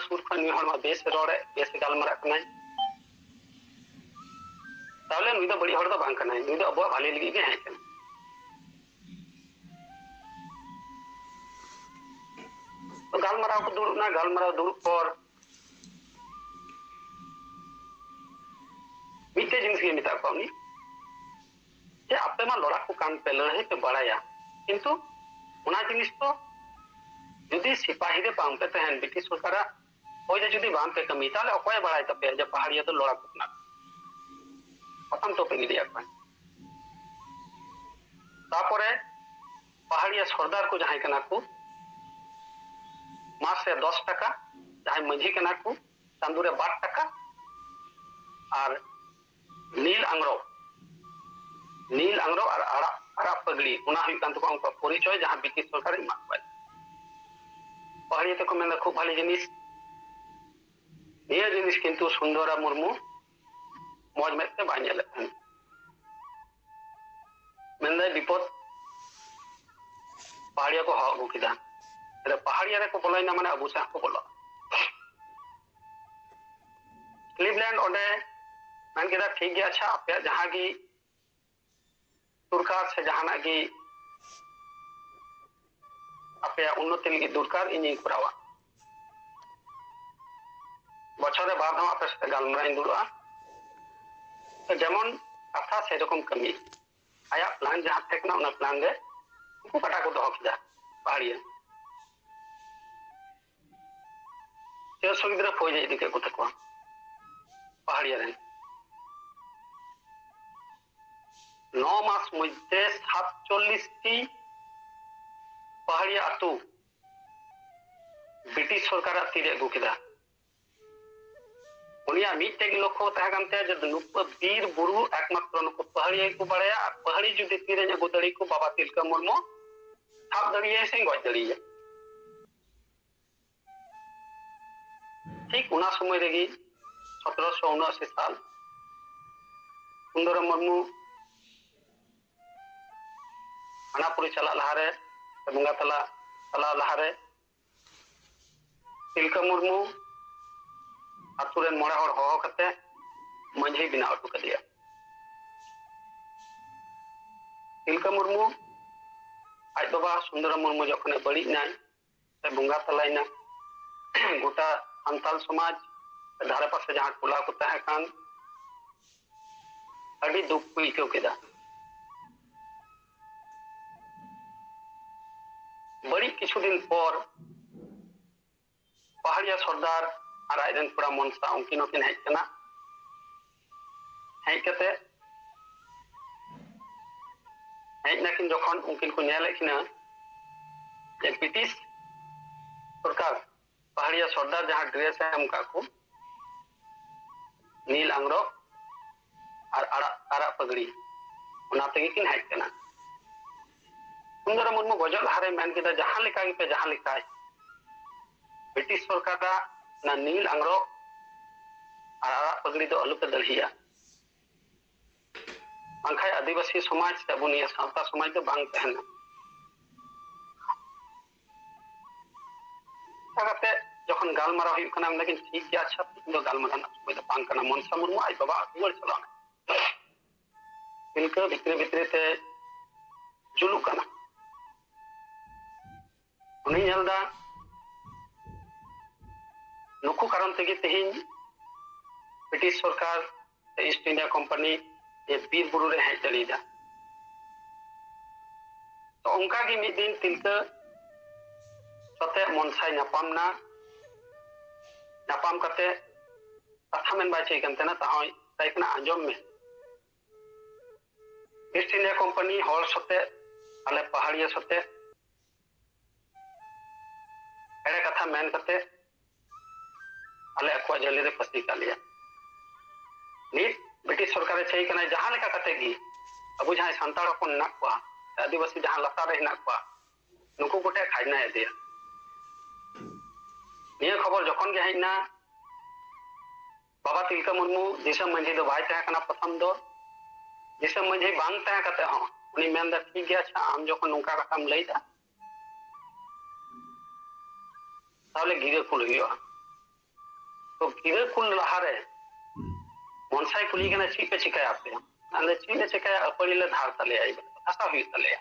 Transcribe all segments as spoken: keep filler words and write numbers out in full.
ᱥᱩᱨ ᱠᱷᱚᱱ ᱱᱩᱭ ᱦᱚᱲ ᱢᱟ ᱵᱮᱥ ᱨᱚᱲᱮ, ᱵᱮᱥ ᱜᱟᱞᱢᱟᱨᱟᱜ ᱠᱟᱱᱟᱭ, ᱛᱟᱦᱚᱞᱮ ᱱᱩᱭ ᱫᱚ ᱵᱟᱹᱲᱤᱡ ᱦᱚᱲ ᱫᱚ ᱵᱟᱝ ᱠᱟᱱᱟᱭ, ᱱᱩᱭ ᱫᱚ ᱟᱵᱚᱣᱟᱜ ᱵᱷᱟᱞᱮ ᱞᱟᱹᱜᱤᱫ ᱜᱮ ᱦᱮᱡ ᱠᱟᱱᱟᱭ᱾ ᱛᱚ ᱜᱟᱞᱢᱟᱨᱟᱣ ᱠᱚ ᱫᱩᱲᱩᱵ ᱮᱱᱟ, ᱜᱟᱞᱢᱟᱨᱟᱣ ᱫᱩᱲᱩᱵ ᱯᱚᱨ ᱢᱤᱫᱴᱮᱡ ᱡᱤᱱᱤᱥ ᱜᱮ ᱢᱮᱛᱟᱜ ᱠᱚᱣᱟ ᱩᱱᱤ, ᱡᱮ ᱟᱯᱮ ᱢᱟ ᱞᱚᱲᱟ ᱠᱚ ᱠᱟᱱ ᱯᱮ, ᱞᱟᱹᱲᱦᱟᱹᱭ ᱯᱮ ᱵᱟᱲᱟᱭᱟ, ᱠᱤᱱᱛᱩ ᱚᱱᱟ ᱡᱤᱱᱤᱥ ᱫᱚ ᱡᱩᱫᱤ ᱥᱤᱯᱟᱦᱤ ᱨᱮ ᱵᱟᱝ ᱯᱮ ᱛᱟᱦᱮᱱ, ᱵᱨᱤᱴᱤᱥ ᱥᱚᱨᱠᱟᱨᱟᱜ ᱦᱚᱭ ᱨᱮ ᱡᱩᱫᱤ ᱵᱟᱝ ᱯᱮ ᱠᱟᱹᱢᱤ, ᱛᱟᱦᱚᱞᱮ ᱚᱠᱚᱭᱮ ᱵᱟᱲᱟᱭ ᱛᱟᱯᱮᱭᱟ ᱡᱮ ᱯᱟᱦᱟᱲᱤᱭᱟᱹ ᱫᱚ ᱞᱚᱲᱟ ᱠᱚ ᱠᱟᱱᱟ? ᱯᱨᱚᱛᱷᱚᱢ ᱴᱚᱯᱤᱠ ᱤᱫᱤᱭᱟ ᱠᱚ᱾ ᱛᱟᱯᱚᱨᱮ ᱯᱟᱦᱟᱲᱤᱭᱟᱹ ᱥᱚᱨᱫᱟᱨ ᱠᱚ ᱡᱟᱦᱟᱸᱭ ᱠᱟᱱᱟ ᱠᱚ, ᱢᱟᱥ ᱨᱮ ᱫᱚᱥ ᱴᱟᱠᱟ, ᱡᱟᱦᱟᱸᱭ ᱢᱟᱹᱡᱷᱤ ᱠᱟᱱᱟ ᱠᱚ, ᱪᱟᱸᱫᱳ ᱨᱮ ᱵᱟᱨ ᱴᱟᱠᱟ, ᱟᱨ ᱱᱤᱞ ᱟᱝᱨᱚᱵ, ᱱᱤᱞ ᱟᱝᱨᱚᱵ ᱟᱨ ᱟᱨᱟᱜ, ᱟᱨᱟᱜ ᱯᱟᱹᱜᱲᱤ, ᱚᱱᱟ ᱦᱩᱭᱩᱜ ᱠᱟᱱ ᱛᱟᱠᱚᱣᱟ ᱩᱱᱠᱩᱣᱟᱜ ᱯᱚᱨᱤᱪᱚᱭ, ᱡᱟᱦᱟᱸ ᱵᱨᱤᱴᱤᱥ ᱥᱚᱨᱠᱟᱨᱮ ᱮᱢᱟᱜ ᱠᱚᱣᱟ᱾ ᱯᱟᱦᱟᱲᱤᱭᱟᱹ ᱛᱮᱠᱚ ᱢᱮᱱᱫᱟ, ᱠᱷᱩᱵ ᱵᱷᱟᱞᱮ ᱡᱤᱱᱤᱥ, ᱱᱤᱭᱟᱹ ᱡᱤᱱᱤᱥ ᱠᱤᱱᱛᱩ ᱥᱩᱱᱫᱚᱨᱟ ᱢᱩᱨᱢᱩ ᱢᱚᱡᱽ ᱢᱮᱫ ᱛᱮ ᱵᱟᱭ ᱧᱮᱞᱮᱫ ᱛᱟᱦᱮᱸᱫ᱾ ᱢᱮᱱᱫᱟᱭ, ᱵᱤᱯᱚᱫ, ᱯᱟᱦᱟᱲᱤᱭᱟᱹ ᱠᱚ ᱦᱚᱦᱚ ᱟᱹᱜᱩ ᱠᱮᱫᱟ᱾ ᱟᱫᱚ ᱯᱟᱦᱟᱲᱤᱭᱟᱹ ᱨᱮᱠᱚ ᱵᱚᱞᱚᱭᱮᱱᱟ, ᱢᱟᱱᱮ ᱟᱵᱚ ᱥᱮᱫ ᱠᱚ ᱵᱚᱞᱚᱜᱼᱟ᱾ ᱠᱞᱤᱵᱞᱮᱱᱰ ᱚᱸᱰᱮ ᱢᱮᱱ ᱠᱮᱫᱟ, ᱴᱷᱤᱠ ᱜᱮᱭᱟ, ᱟᱪᱪᱷᱟ, ᱟᱯᱮᱭᱟᱜ ᱡᱟᱦᱟᱸ ᱜᱮ ᱫᱚᱨᱠᱟᱨ ᱥᱮ ᱡᱟᱦᱟᱱᱟᱜ ᱜᱮ ᱟᱯᱮᱭᱟᱜ ᱩᱱᱱᱚᱛᱤ ᱞᱟᱹᱜᱤᱫ ᱫᱚᱨᱠᱟᱨ, ᱤᱧᱤᱧ ᱠᱚᱨᱟᱣᱟ᱾ ᱵᱚᱪᱷᱚᱨ ᱨᱮ ᱵᱟᱨ ᱫᱷᱟᱣ ᱟᱯᱮ ᱥᱟᱛᱮ ᱜᱟᱞᱢᱟᱨᱟᱣ ᱤᱧ ᱫᱩᱲᱩᱵᱼᱟ᱾ ᱛᱚ ᱡᱮᱢᱚᱱ ᱠᱟᱛᱷᱟ ᱥᱮᱨᱚᱠᱚᱢ ᱠᱟᱹᱢᱤ᱾ ᱟᱭᱟᱜ ᱯᱞᱟᱱ ᱡᱟᱦᱟᱸ ᱛᱟᱦᱮᱸ ᱠᱟᱱᱟ, ᱚᱱᱟ ᱯᱞᱟᱱ ᱨᱮ ᱩᱱᱠᱩ ᱠᱟᱴᱟ ᱠᱚ ᱫᱚᱦᱚ ᱠᱮᱫᱟ ᱯᱟᱦᱟᱲᱤᱭᱟᱹ᱾ ᱪᱮᱫ ᱥᱩᱵᱤᱫᱷᱟ ᱨᱮ ᱯᱷᱳᱡᱽ ᱮ ᱤᱫᱤ ᱠᱮᱫ ᱠᱚ ᱛᱟᱠᱚᱣᱟ ᱯᱟᱦᱟᱲᱤᱭᱟᱹ ᱨᱮᱱ᱾ ᱱᱚ ᱢᱟᱥ ᱢᱚᱫᱽᱫᱷᱮ ᱥᱟᱛᱪᱚᱞᱞᱤᱥ ᱴᱤ ᱯᱟᱦᱟᱲᱤᱭᱟᱹ ᱟᱛᱳ ᱵᱨᱤᱴᱤᱥ ᱥᱚᱨᱠᱟᱨᱟᱜ ᱛᱤᱨᱮ ᱟᱹᱜᱩ ᱠᱮᱫᱟ᱾ ᱩᱱᱤᱭᱟᱜ ᱢᱤᱫᱴᱮᱡ ᱜᱮ ᱞᱚᱠᱠᱷᱚ ᱛᱟᱦᱮᱸ ᱠᱟᱱ ᱛᱟᱭᱟ ᱡᱮ ᱱᱩᱠᱩ ᱵᱤᱨ ᱵᱩᱨᱩ ᱮᱠᱢᱟᱛᱨᱚ ᱱᱩᱠᱩ ᱯᱟᱦᱟᱲᱤᱭᱟᱹ ᱜᱮᱠᱚ ᱵᱟᱲᱟᱭᱟ, ᱟᱨ ᱯᱟᱦᱟᱲᱤ ᱡᱩᱫᱤ ᱛᱤᱨᱮᱧ ᱟᱹᱜᱩ ᱫᱟᱲᱮ ᱟᱠᱚ, ᱵᱟᱵᱟ ᱛᱤᱞᱠᱟᱹ ᱢᱩᱨᱢᱩ ᱥᱟᱵ ᱫᱟᱲᱮᱭᱟᱭᱟ ᱥᱮᱧ ᱜᱚᱡ ᱫᱟᱲᱮᱭᱟᱭᱟ᱾ ᱴᱷᱤᱠ ᱚᱱᱟ ᱥᱚᱢᱚᱭ ᱨᱮᱜᱮ ᱥᱚᱛᱨᱚᱥᱚ ᱩᱱᱟᱥᱤ ᱥᱟᱞ ᱥᱩᱱᱫᱚᱨᱟᱢ ᱢᱩᱨᱢᱩ ᱦᱟᱱᱟᱯᱩᱨᱤ ᱪᱟᱞᱟᱜ ᱞᱟᱦᱟᱨᱮ, ᱵᱚᱸᱜᱟ ᱛᱟᱞᱟ ᱪᱟᱞᱟᱣ ᱞᱟᱦᱟᱨᱮ ᱛᱤᱞᱠᱟᱹ ᱢᱩᱨᱢᱩ ᱟᱛᱳ ᱨᱮᱱ ᱢᱚᱬᱮ ᱦᱚᱲ ᱦᱚᱦᱚ ᱠᱟᱛᱮ ᱢᱟᱹᱡᱷᱤ ᱵᱮᱱᱟᱣ ᱦᱚᱴᱚ ᱠᱟᱫᱮᱭᱟ᱾ ᱛᱤᱞᱠᱟᱹ ᱢᱩᱨᱢᱩ ᱟᱡ ᱵᱟᱵᱟ ᱥᱩᱱᱫᱚᱨᱟᱢ ᱢᱩᱨᱢᱩ ᱡᱚᱠᱷᱚᱱᱮ ᱵᱟᱹᱲᱤᱡ ᱮᱱᱟᱭ, ᱥᱮ ᱵᱚᱸᱜᱟ ᱛᱟᱞᱟᱭᱮᱱᱟ, ᱜᱚᱴᱟ ᱥᱟᱱᱛᱟᱞ ᱥᱚᱢᱟᱡᱽ ᱫᱷᱟᱨᱮ ᱯᱟᱥᱮ ᱡᱟᱦᱟᱸ ᱴᱚᱞᱟ ᱠᱚ ᱛᱟᱦᱮᱸ ᱠᱟᱱ, ᱟᱹᱰᱤ ᱫᱩᱠ ᱠᱚ ᱟᱹᱭᱠᱟᱹᱣ ᱠᱮᱫᱟ᱾ ᱵᱟᱹᱲᱤᱡ ᱠᱤᱪᱷᱩ ᱫᱤᱱ ᱯᱚᱨ ᱯᱟᱦᱟᱲᱤᱭᱟ ᱥᱚᱨᱫᱟᱨ ᱟᱨ ᱟᱡ ᱨᱮᱱ ᱠᱚᱲᱟ ᱢᱚᱱᱥᱟ, ᱩᱱᱠᱤᱱ ᱦᱚᱸᱠᱤᱱ ᱦᱮᱡ ᱠᱟᱱᱟ᱾ ᱦᱮᱡ ᱠᱟᱛᱮ, ᱦᱮᱡ ᱱᱟᱠᱤᱱ ᱡᱚᱠᱷᱚᱱ, ᱩᱱᱠᱤᱱ ᱠᱚ ᱧᱮᱞᱮᱫ ᱠᱤᱱᱟ ᱡᱮ ᱵᱨᱤᱴᱤᱥ ᱥᱚᱨᱠᱟᱨ ᱯᱟᱦᱟᱲᱤᱭᱟ ᱥᱚᱨᱫᱟᱨ ᱡᱟᱦᱟᱸ ᱰᱨᱮᱥ ᱮ ᱮᱢ ᱠᱟᱜ ᱠᱚ, ᱱᱤᱞ ᱟᱝᱨᱚᱵ ᱟᱨ ᱟᱨᱟᱜ, ᱟᱨᱟᱜ ᱯᱟᱹᱜᱽᱲᱤ, ᱚᱱᱟ ᱛᱮᱜᱮ ᱠᱤᱱ ᱦᱮᱡ ᱠᱟᱱᱟ᱾ ᱥᱩᱱᱫᱚᱨᱟᱢ ᱢᱩᱨᱢᱩ ᱜᱚᱡᱚᱜ ᱞᱟᱦᱟᱨᱮ ᱢᱮᱱ ᱠᱮᱫᱟ, "ᱡᱟᱦᱟᱸ ᱞᱮᱠᱟ ᱜᱮᱯᱮ ᱡᱟᱦᱟᱸ ᱞᱮᱠᱟᱭ, ᱵᱨᱤᱴᱤᱥ ᱥᱚᱨᱠᱟᱨᱟᱜ ᱚᱱᱟ ᱱᱤᱞ ᱟᱝᱨᱚᱵ ᱟᱨ ᱟᱨᱟᱜ ᱯᱟᱹᱜᱽᱲᱤ ᱫᱚ ᱟᱞᱚᱯᱮ ᱫᱟᱲᱦᱤᱭᱟ, ᱵᱟᱝᱠᱷᱟᱱ ᱟᱹᱫᱤᱵᱟᱹᱥᱤ ᱥᱚᱢᱟᱡᱽ ᱥᱮ ᱟᱵᱚ ᱱᱤᱭᱟᱹ ᱥᱟᱶᱛᱟ ᱥᱚᱢᱟᱡᱽ ᱫᱚ ᱵᱟᱝ ᱛᱟᱦᱮᱱᱟ᱾" ᱚᱱᱠᱟ ᱠᱟᱛᱮ ᱡᱚᱠᱷᱚᱱ ᱜᱟᱞᱢᱟᱨᱟᱣ ᱦᱩᱭᱩᱜ ᱠᱟᱱᱟ, ᱢᱮᱱᱫᱟᱠᱤᱱ, "ᱴᱷᱤᱠ ᱜᱮᱭᱟ, ᱟᱪᱪᱷᱟ, ᱛᱮᱦᱮᱧ ᱫᱚ ᱜᱟᱞᱢᱟᱨᱟᱣ ᱨᱮᱱᱟᱜ ᱥᱚᱢᱚᱭ ᱫᱚ ᱵᱟᱝ ᱠᱟᱱᱟ, ᱢᱚᱱᱥᱟ ᱢᱩᱨᱢᱩ ᱟᱡ ᱵᱟᱵᱟ ᱨᱩᱣᱟᱹᱲ ᱪᱟᱞᱟᱣ ᱮᱱᱟ᱾" ᱛᱤᱞᱠᱟᱹ ᱵᱷᱤᱛᱨᱤ ᱵᱷᱤᱛᱨᱤ ᱛᱮ ᱡᱩᱞᱩᱜ ᱠᱟᱱᱟ᱾ ᱩᱱᱤ ᱧᱮᱞ ᱮᱫᱟ, ᱱᱩᱠᱩ ᱠᱟᱨᱚᱱ ᱛᱮᱜᱮ ᱛᱮᱦᱮᱧ ᱵᱨᱤᱴᱤᱥ ᱥᱚᱨᱠᱟᱨ ᱥᱮ ᱤᱥᱴ ᱤᱱᱰᱤᱭᱟ ᱠᱳᱢᱯᱟᱱᱤ ᱱᱤᱭᱟᱹ ᱵᱤᱨ ᱵᱩᱨᱩ ᱨᱮ ᱦᱮᱡ ᱫᱟᱲᱮᱭᱟᱫᱟ᱾ ᱛᱚ, ᱚᱱᱠᱟ ᱜᱮ ᱢᱤᱫ ᱫᱤᱱ ᱛᱤᱞᱠᱟᱹ ᱥᱟᱛᱮ ᱢᱚᱱᱥᱟᱭ ᱧᱟᱯᱟᱢ ᱮᱱᱟ᱾ ᱧᱟᱯᱟᱢ ᱠᱟᱛᱮ ᱠᱟᱛᱷᱟ ᱢᱮᱱ ᱵᱟᱭ ᱪᱟᱹᱭ ᱠᱟᱱ ᱛᱟᱦᱮᱱᱟ, ᱛᱟᱦᱚᱸᱭ ᱢᱮᱛᱟᱭ ᱠᱟᱱᱟ, "ᱟᱸᱡᱚᱢ ᱢᱮ, ᱤᱥᱴ ᱤᱱᱰᱤᱭᱟ ᱠᱳᱢᱯᱟᱱᱤ ᱦᱚᱲ ᱥᱟᱛᱮ, ᱟᱞᱮ ᱯᱟᱦᱟᱲᱤᱭᱟᱹ ᱥᱟᱛᱮ ᱮᱲᱮ ᱠᱟᱛᱷᱟ ᱢᱮᱱ ᱠᱟᱛᱮ ᱟᱞᱮ ᱟᱠᱚᱣᱟᱜ ᱡᱟᱹᱞᱤ ᱨᱮ ᱯᱷᱟᱹᱥᱤ ᱠᱟᱜ ᱞᱮᱭᱟ᱾ ᱱᱤᱛ ᱵᱨᱤᱴᱤᱥ ᱥᱚᱨᱠᱟᱨᱮ ᱪᱟᱹᱭ ᱠᱟᱱᱟ, ᱡᱟᱦᱟᱸ ᱞᱮᱠᱟ ᱠᱟᱛᱮ ᱜᱮ ᱟᱵᱚ ᱡᱟᱦᱟᱸᱭ ᱥᱟᱱᱛᱟᱲ ᱦᱚᱯᱚᱱ ᱢᱮᱱᱟᱜ ᱠᱚᱣᱟ, ᱟᱹᱫᱤᱵᱟᱹᱥᱤ ᱡᱟᱦᱟᱸ ᱞᱟᱛᱟᱨ ᱨᱮ ᱦᱮᱱᱟᱜ ᱠᱚᱣᱟ, ᱱᱩᱠᱩ ᱠᱚᱴᱷᱮᱱ ᱠᱷᱟᱡᱽᱱᱟᱭ ᱤᱫᱤᱭᱟ᱾" ᱱᱤᱭᱟᱹ ᱠᱷᱚᱵᱚᱨ ᱡᱚᱠᱷᱚᱱ ᱜᱮ ᱦᱮᱡ ᱮᱱᱟ, ᱵᱟᱵᱟ ᱛᱤᱞᱠᱟᱹ ᱢᱩᱨᱢᱩ ᱫᱤᱥᱚᱢ ᱢᱟᱹᱡᱷᱤ ᱫᱚ ᱵᱟᱭ ᱛᱟᱦᱮᱸ ᱠᱟᱱᱟ ᱯᱨᱚᱛᱷᱚᱢ ᱫᱚ᱾ ᱫᱤᱥᱚᱢ ᱢᱟᱹᱡᱷᱤ ᱵᱟᱝ ᱛᱟᱦᱮᱸ ᱠᱟᱛᱮ ᱦᱚᱸ ᱩᱱᱤ ᱢᱮᱱᱫᱟ, "ᱴᱷᱤᱠ ᱜᱮᱭᱟ, ᱟᱪᱪᱷᱟ, ᱟᱢ ᱡᱚᱠᱷᱚᱱ ᱱᱚᱝᱠᱟ ᱠᱟᱛᱷᱟᱢ ᱞᱟᱹᱭᱫᱟ, ᱛᱟᱦᱚᱞᱮ ᱜᱤᱨᱟᱹ ᱠᱩᱞ ᱦᱩᱭᱩᱜᱼᱟ᱾ ᱛᱚ ᱜᱤᱨᱟᱹ ᱠᱩᱞ ᱞᱟᱦᱟᱨᱮ ᱢᱚᱱᱥᱟᱭ ᱠᱩᱞᱤ ᱠᱟᱱᱟ, "ᱪᱮᱫ ᱯᱮ ᱪᱤᱠᱟᱹᱭᱟ ᱟᱯᱮ?" ᱟᱫᱚ, "ᱪᱮᱫ ᱞᱮ ᱪᱤᱠᱟᱹᱭᱟ, ᱟᱹᱯᱟᱹᱲᱤ ᱞᱮ ᱫᱷᱟᱨ ᱛᱟᱞᱮᱭᱟ, ᱦᱟᱥᱟ ᱦᱩᱭᱩᱜ ᱛᱟᱞᱮᱭᱟ,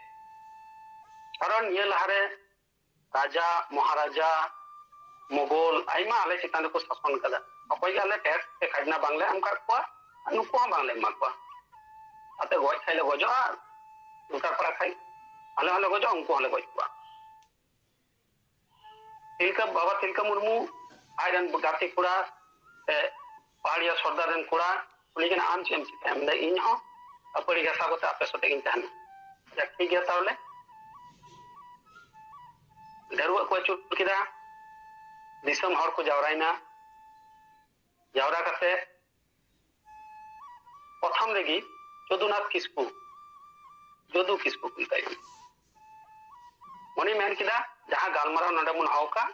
ᱠᱟᱨᱚᱱ ᱱᱤᱭᱟᱹ ᱞᱟᱦᱟᱨᱮ ᱨᱟᱡᱟ, ᱢᱚᱦᱟᱨᱟᱡᱟ, ᱢᱩᱜᱚᱞ ᱟᱭᱢᱟ ᱟᱞᱮ ᱪᱮᱛᱟᱱ ᱨᱮᱠᱚ ᱥᱟᱥᱚᱱ ᱠᱟᱫᱟ, ᱚᱠᱚᱭ ᱜᱮ ᱟᱞᱮ ᱴᱮᱠᱥ ᱥᱮ ᱠᱷᱟᱡᱽᱱᱟ ᱵᱟᱝᱞᱮ ᱮᱢ ᱠᱟᱫ ᱠᱚᱣᱟ, ᱟᱨ ᱱᱩᱠᱩ ᱦᱚᱸ ᱵᱟᱝᱞᱮ ᱮᱢᱟ ᱠᱚᱣᱟ᱾ ᱟᱯᱮ ᱜᱚᱡ ᱠᱷᱟᱡ ᱞᱮ ᱜᱚᱡᱚᱜᱼᱟ, ᱫᱚᱨᱠᱟᱨ ᱯᱟᱲᱟᱜ ᱠᱷᱟᱡ ᱟᱞᱮ ᱦᱚᱸᱞᱮ ᱜᱚᱡᱚᱜᱼᱟ, ᱩᱱᱠᱩ ᱦᱚᱸᱞᱮ ᱜᱚᱡ ᱠᱚᱣᱟ᱾" ᱛᱤᱞᱠᱟᱹ, ᱵᱟᱵᱟ ᱛᱤᱞᱠᱟᱹ ᱢᱩᱨᱢᱩ ᱟᱡ ᱨᱮᱱ ᱜᱟᱛᱮ ᱠᱚᱲᱟ ᱥᱮ ᱯᱟᱦᱟᱲᱤᱭᱟ ᱥᱚᱨᱫᱟᱨ ᱨᱮᱱ ᱠᱚᱲᱟ ᱠᱩᱞᱤ ᱠᱟᱱᱟ, "ᱟᱢ ᱪᱮᱫ ᱮᱢ ᱪᱤᱠᱟᱹᱭᱟ?" ᱢᱮᱱᱫᱟ, "ᱤᱧ ᱦᱚᱸ ᱟᱹᱯᱟᱹᱲᱤ ᱜᱷᱟᱥᱟᱣ ᱠᱟᱛᱮ ᱟᱯᱮ ᱥᱟᱛᱮᱜ ᱜᱤᱧ ᱛᱟᱦᱮᱱᱟ᱾" ᱟᱪᱪᱷᱟ, ᱴᱷᱤᱠ ᱜᱮᱭᱟ ᱛᱟᱦᱚᱞᱮ᱾ ᱰᱷᱟᱹᱨᱣᱟᱹᱜ ᱠᱚ ᱟᱹᱪᱩᱨ ᱠᱮᱫᱟ, ᱫᱤᱥᱚᱢ ᱦᱚᱲ ᱠᱚ ᱡᱟᱣᱨᱟᱭᱮᱱᱟ᱾ ᱡᱟᱣᱨᱟ ᱠᱟᱛᱮ ᱯᱨᱚᱛᱷᱚᱢ ᱨᱮᱜᱮ ᱡᱚᱫᱩᱱᱟᱛᱷ ᱠᱤᱥᱠᱩ, ᱡᱚᱫᱩ ᱠᱤᱥᱠᱩ ᱠᱚ ᱢᱮᱛᱟᱭ ᱠᱟᱱᱟ, ᱩᱱᱤ ᱢᱮᱱ ᱠᱮᱫᱟ, "ᱡᱟᱦᱟᱸ ᱜᱟᱞᱢᱟᱨᱟᱣ ᱱᱚᱰᱮ ᱵᱚᱱ ᱦᱚᱦᱚ ᱠᱟᱜ,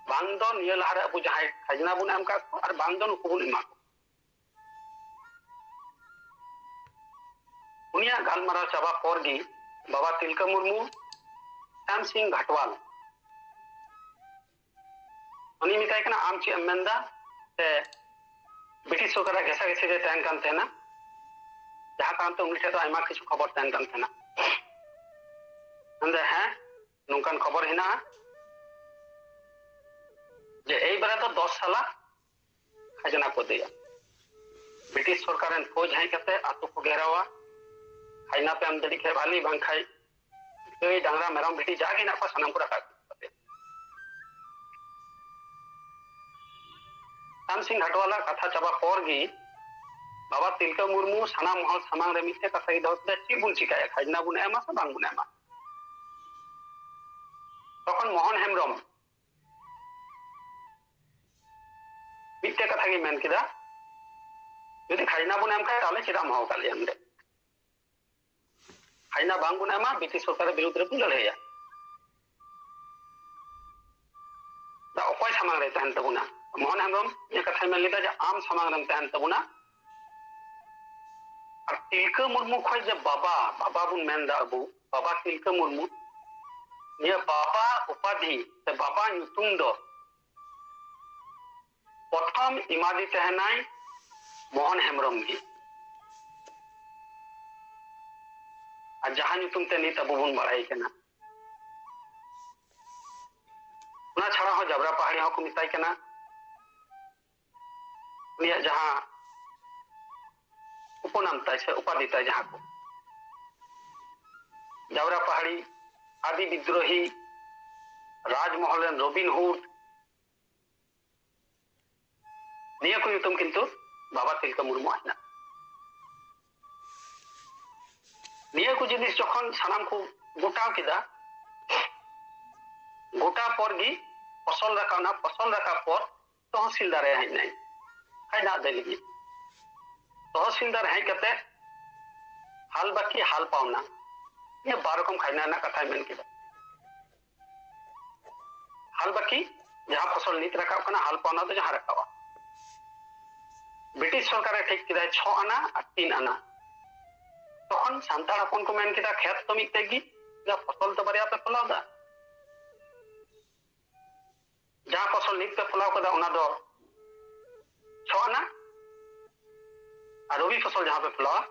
ᱵᱟᱝ ᱫᱚ ᱱᱤᱭᱟᱹ ᱞᱟᱦᱟᱨᱮ ᱟᱵᱚ ᱡᱟᱦᱟᱸᱭ ᱠᱷᱟᱡᱽᱱᱟ ᱵᱚᱱ ᱮᱢ ᱠᱟᱜ ᱠᱚ, ᱟᱨ ᱵᱟᱝ ᱫᱚ ᱱᱩᱠᱩ ᱵᱚᱱ ᱮᱢᱟ ᱠᱚ᱾" ᱩᱱᱤᱭᱟᱜ ᱜᱟᱞᱢᱟᱨᱟᱣ ᱪᱟᱵᱟ ᱯᱚᱨ ᱜᱮ ᱵᱟᱵᱟ ᱛᱤᱞᱠᱟᱹ ᱢᱩᱨᱢᱩ ᱥᱟᱢ ᱥᱤᱝ ᱜᱷᱟᱴᱣᱟᱞ ᱩᱱᱤ ᱢᱮᱛᱟᱭ ᱠᱟᱱᱟ, "ᱟᱢ ᱪᱮᱫ ᱮᱢ ᱢᱮᱱᱫᱟ?" ᱥᱮ ᱵᱨᱤᱴᱤᱥ ᱥᱚᱨᱠᱟᱨᱟᱜ ᱜᱷᱮᱥᱟ ᱜᱷᱮᱥᱤ ᱨᱮ ᱛᱟᱦᱮᱱ ᱠᱟᱱ ᱛᱟᱦᱮᱱᱟ, ᱡᱟᱦᱟᱸ ᱠᱟᱨᱚᱱ ᱛᱮ ᱩᱱᱤ ᱴᱷᱮᱱ ᱫᱚ ᱟᱭᱢᱟ ᱠᱤᱪᱷᱩ ᱠᱷᱚᱵᱚᱨ ᱛᱟᱦᱮᱱ ᱠᱟᱱ ᱛᱟᱦᱮᱱᱟ᱾ ᱢᱮᱱᱫᱟ, "ᱦᱮᱸ, ᱱᱚᱝᱠᱟᱱ ᱠᱷᱚᱵᱚᱨ ᱦᱮᱱᱟᱜᱼᱟ ᱡᱮ ᱮᱭ ᱵᱟᱨᱮ ᱫᱚ ᱫᱚᱥ ᱥᱟᱞᱟ ᱠᱷᱟᱡᱽᱱᱟ ᱠᱚ ᱤᱫᱤᱭᱟ᱾ ᱵᱨᱤᱴᱤᱥ ᱥᱚᱨᱠᱟᱨ ᱨᱮᱱ ᱯᱷᱳᱡᱽ ᱦᱮᱡ ᱠᱟᱛᱮ ᱟᱛᱳ ᱠᱚ ᱜᱷᱮᱨᱟᱣᱟ, ᱠᱷᱟᱡᱽᱱᱟ ᱯᱮ ᱮᱢ ᱫᱟᱲᱮᱭᱟᱜ ᱠᱷᱟᱡ ᱵᱷᱟᱞᱤ, ᱵᱟᱝᱠᱷᱟᱡ ᱜᱟᱹᱭ, ᱰᱟᱝᱨᱟ, ᱢᱮᱨᱚᱢ, ᱵᱷᱤᱰᱤ ᱡᱟᱜᱮ ᱦᱮᱱᱟᱜ ᱠᱚᱣᱟ ᱥᱟᱱᱟᱢ ᱠᱚ ᱨᱟᱠᱟᱵ ᱤᱫᱤ ᱠᱟᱛᱮ᱾" ᱥᱟᱢ ᱥᱤᱝ ᱜᱷᱟᱴᱣᱟᱞᱟᱜ ᱠᱟᱛᱷᱟ ᱪᱟᱵᱟ ᱯᱚᱨ ᱜᱮ ᱵᱟᱵᱟ ᱛᱤᱞᱠᱟᱹ ᱢᱩᱨᱢᱩ ᱥᱟᱱᱟᱢ ᱦᱚᱲ ᱥᱟᱢᱟᱝ ᱨᱮ ᱢᱤᱫᱴᱮᱱ ᱠᱟᱛᱷᱟ ᱜᱮ ᱫᱚᱦᱚ ᱠᱮᱫᱟ, "ᱪᱮᱫ ᱵᱚᱱ ᱪᱤᱠᱟᱭᱟ, ᱠᱷᱟᱡᱽᱱᱟ ᱵᱚᱱ ᱮᱢᱟ ᱥᱮ ᱵᱟᱝ ᱵᱚᱱ ᱮᱢᱟ?" ᱛᱚᱠᱷᱚᱱ ᱢᱳᱦᱚᱱ ᱦᱮᱢᱵᱨᱚᱢ ᱢᱤᱫᱴᱮᱡ ᱠᱟᱛᱷᱟ ᱜᱮ ᱢᱮᱱ ᱠᱮᱫᱟ, "ᱡᱩᱫᱤ ᱠᱷᱟᱡᱽᱱᱟ ᱵᱚᱱ ᱮᱢ ᱠᱷᱟᱡ, ᱛᱟᱦᱞᱮ ᱪᱮᱫᱟᱜ ᱮᱢ ᱦᱚᱦᱚ ᱟᱠᱟᱫ ᱞᱮᱭᱟ ᱱᱚᱰᱮ? ᱠᱷᱟᱡᱽᱱᱟ ᱵᱟᱝ ᱵᱚᱱ ᱮᱢᱟ, ᱵᱨᱤᱴᱤᱥ ᱥᱚᱨᱠᱟᱨ ᱵᱤᱨᱩᱫᱷ ᱨᱮᱵᱚᱱ ᱞᱟᱹᱲᱦᱟᱹᱭᱟ᱾" ᱫᱟ ᱚᱠᱚᱭ ᱥᱟᱢᱟᱝ ᱨᱮ ᱛᱟᱦᱮᱱ ᱛᱟᱵᱚᱱᱟ? ᱢᱳᱦᱚᱱ ᱦᱮᱢᱵᱨᱚᱢ ᱤᱧᱟᱹᱜ ᱠᱟᱛᱷᱟᱭ ᱢᱮᱱ ᱞᱮᱫᱟ ᱡᱮ ᱟᱢ ᱥᱟᱢᱟᱝ ᱨᱮᱢ ᱛᱟᱦᱮᱱ ᱛᱟᱵᱚᱱᱟ᱾ ᱟᱨ ᱛᱤᱞᱠᱟᱹ ᱢᱩᱨᱢᱩ ᱠᱷᱚᱡ ᱡᱮ ᱵᱟᱵᱟ, ᱵᱟᱵᱟ ᱵᱚᱱ ᱢᱮᱱ ᱮᱫᱟ ᱟᱵᱚ, ᱵᱟᱵᱟ ᱛᱤᱞᱠᱟᱹ ᱢᱩᱨᱢᱩ, ᱱᱤᱭᱟᱹ ᱵᱟᱵᱟ ᱩᱯᱟᱫᱷᱤ ᱥᱮ ᱵᱟᱵᱟ ᱧᱩᱛᱩᱢ ᱫᱚ ᱯᱨᱚᱛᱷᱚᱢ ᱮᱢᱟᱫᱮ ᱛᱟᱦᱮᱱᱟᱭ ᱢᱳᱦᱚᱱ ᱦᱮᱢᱵᱨᱚᱢ ᱜᱮ᱾ ᱟᱨ ᱡᱟᱦᱟᱸ ᱧᱩᱛᱩᱢ ᱛᱮ ᱱᱤᱛ ᱟᱵᱚ ᱵᱚᱱ ᱵᱟᱲᱟᱭ ᱠᱟᱱᱟ᱾ ᱚᱱᱟ ᱪᱷᱟᱲᱟ ᱦᱚᱸ ᱡᱟᱵᱨᱟ ᱯᱟᱦᱟᱲᱤ ᱦᱚᱸᱠᱚ ᱢᱮᱛᱟᱭ ᱠᱟᱱᱟ᱾ ᱩᱱᱤᱭᱟᱜ ᱡᱟᱦᱟᱸ ᱩᱯᱚᱱᱟᱢ ᱛᱟᱭ ᱥᱮ ᱩᱯᱟᱫᱷᱤ ᱛᱟᱭ, ᱡᱟᱦᱟᱸ ᱠᱚ ᱡᱟᱵᱨᱟ ᱯᱟᱦᱟᱲᱤ, ᱟᱫᱤ ᱵᱤᱫᱽᱨᱳᱦᱤ, ᱨᱟᱡᱽᱢᱚᱦᱚᱞ ᱨᱮᱱ ᱨᱚᱵᱤᱱ ᱦᱩᱰ, ᱱᱤᱭᱟᱹ ᱠᱚ ᱧᱩᱛᱩᱢ ᱠᱤᱱᱛᱩ ᱵᱟᱵᱟ ᱛᱤᱞᱠᱟᱹ ᱢᱩᱨᱢᱩᱣᱟᱜ ᱦᱮᱱᱟᱜᱼᱟ᱾ ᱱᱤᱭᱟᱹ ᱠᱚ ᱡᱤᱱᱤᱥ ᱡᱚᱠᱷᱚᱱ ᱥᱟᱱᱟᱢ ᱠᱚ ᱜᱚᱴᱟᱣ ᱠᱮᱫᱟ, ᱜᱚᱴᱟ ᱯᱚᱨ ᱜᱮ ᱯᱷᱚᱥᱚᱞ ᱨᱟᱠᱟᱵ ᱮᱱᱟ᱾ ᱯᱷᱚᱥᱚᱞ ᱨᱟᱠᱟᱵ ᱯᱚᱨ ᱛᱚᱦᱥᱤᱞᱫᱟᱨ ᱮ ᱦᱮᱡ ᱮᱱᱟᱭ, ᱠᱷᱟᱡᱽᱱᱟ ᱟᱹᱫᱟᱹᱭ ᱞᱟᱹᱜᱤᱫ᱾ ᱛᱚᱦᱥᱤᱞᱫᱟᱨ ᱦᱮᱡ ᱠᱟᱛᱮ ᱦᱟᱞ ᱵᱟᱠᱤ ᱦᱟᱞ ᱯᱟᱣᱱᱟ, ᱱᱤᱭᱟᱹ ᱵᱟᱨ ᱨᱚᱠᱚᱢ ᱠᱷᱟᱡᱽᱱᱟ ᱨᱮᱱᱟᱜ ᱠᱟᱛᱷᱟᱭ ᱢᱮᱱ ᱠᱮᱫᱟ᱾ ᱦᱟᱞ ᱵᱟᱠᱤ, ᱡᱟᱦᱟᱸ ᱯᱷᱚᱥᱚᱞ ᱱᱤᱛ ᱨᱟᱠᱟᱵ ᱠᱟᱱᱟ, ᱦᱟᱞ ᱯᱟᱣᱱᱟ ᱫᱚ ᱡᱟᱦᱟᱸ ᱨᱟᱠᱟᱵᱼᱟ᱾ ᱵᱨᱤᱴᱤᱥ ᱥᱚᱨᱠᱟᱨᱮ ᱴᱷᱤᱠ ᱠᱮᱫᱟᱭ ᱪᱷᱚ ᱟᱱᱟ ᱟᱨ ᱛᱤᱱ ᱟᱱᱟ᱾ ᱛᱚᱠᱷᱚᱱ ᱥᱟᱱᱛᱟᱲ ᱦᱚᱯᱚᱱ ᱠᱚ ᱢᱮᱱ ᱠᱮᱫᱟ, ᱠᱷᱮᱛ ᱛᱚ ᱢᱤᱫᱴᱮᱡ ᱜᱮ, ᱡᱟ ᱯᱷᱚᱥᱚᱞ ᱛᱚ ᱵᱟᱨᱭᱟ ᱯᱮ ᱯᱷᱚᱞᱟᱣ ᱫᱟ᱾ ᱡᱟᱦᱟᱸ ᱯᱷᱚᱥᱚᱞ ᱱᱤᱛ ᱯᱮ ᱯᱷᱚᱞᱟᱣ ᱠᱟᱫᱟ, ᱚᱱᱟ ᱫᱚ ᱪᱷᱚ ᱟᱱᱟ, ᱟᱨ ᱨᱚᱵᱤ ᱯᱷᱚᱥᱚᱞ ᱡᱟᱦᱟᱸ ᱯᱮ ᱯᱷᱚᱞᱟᱣᱟ,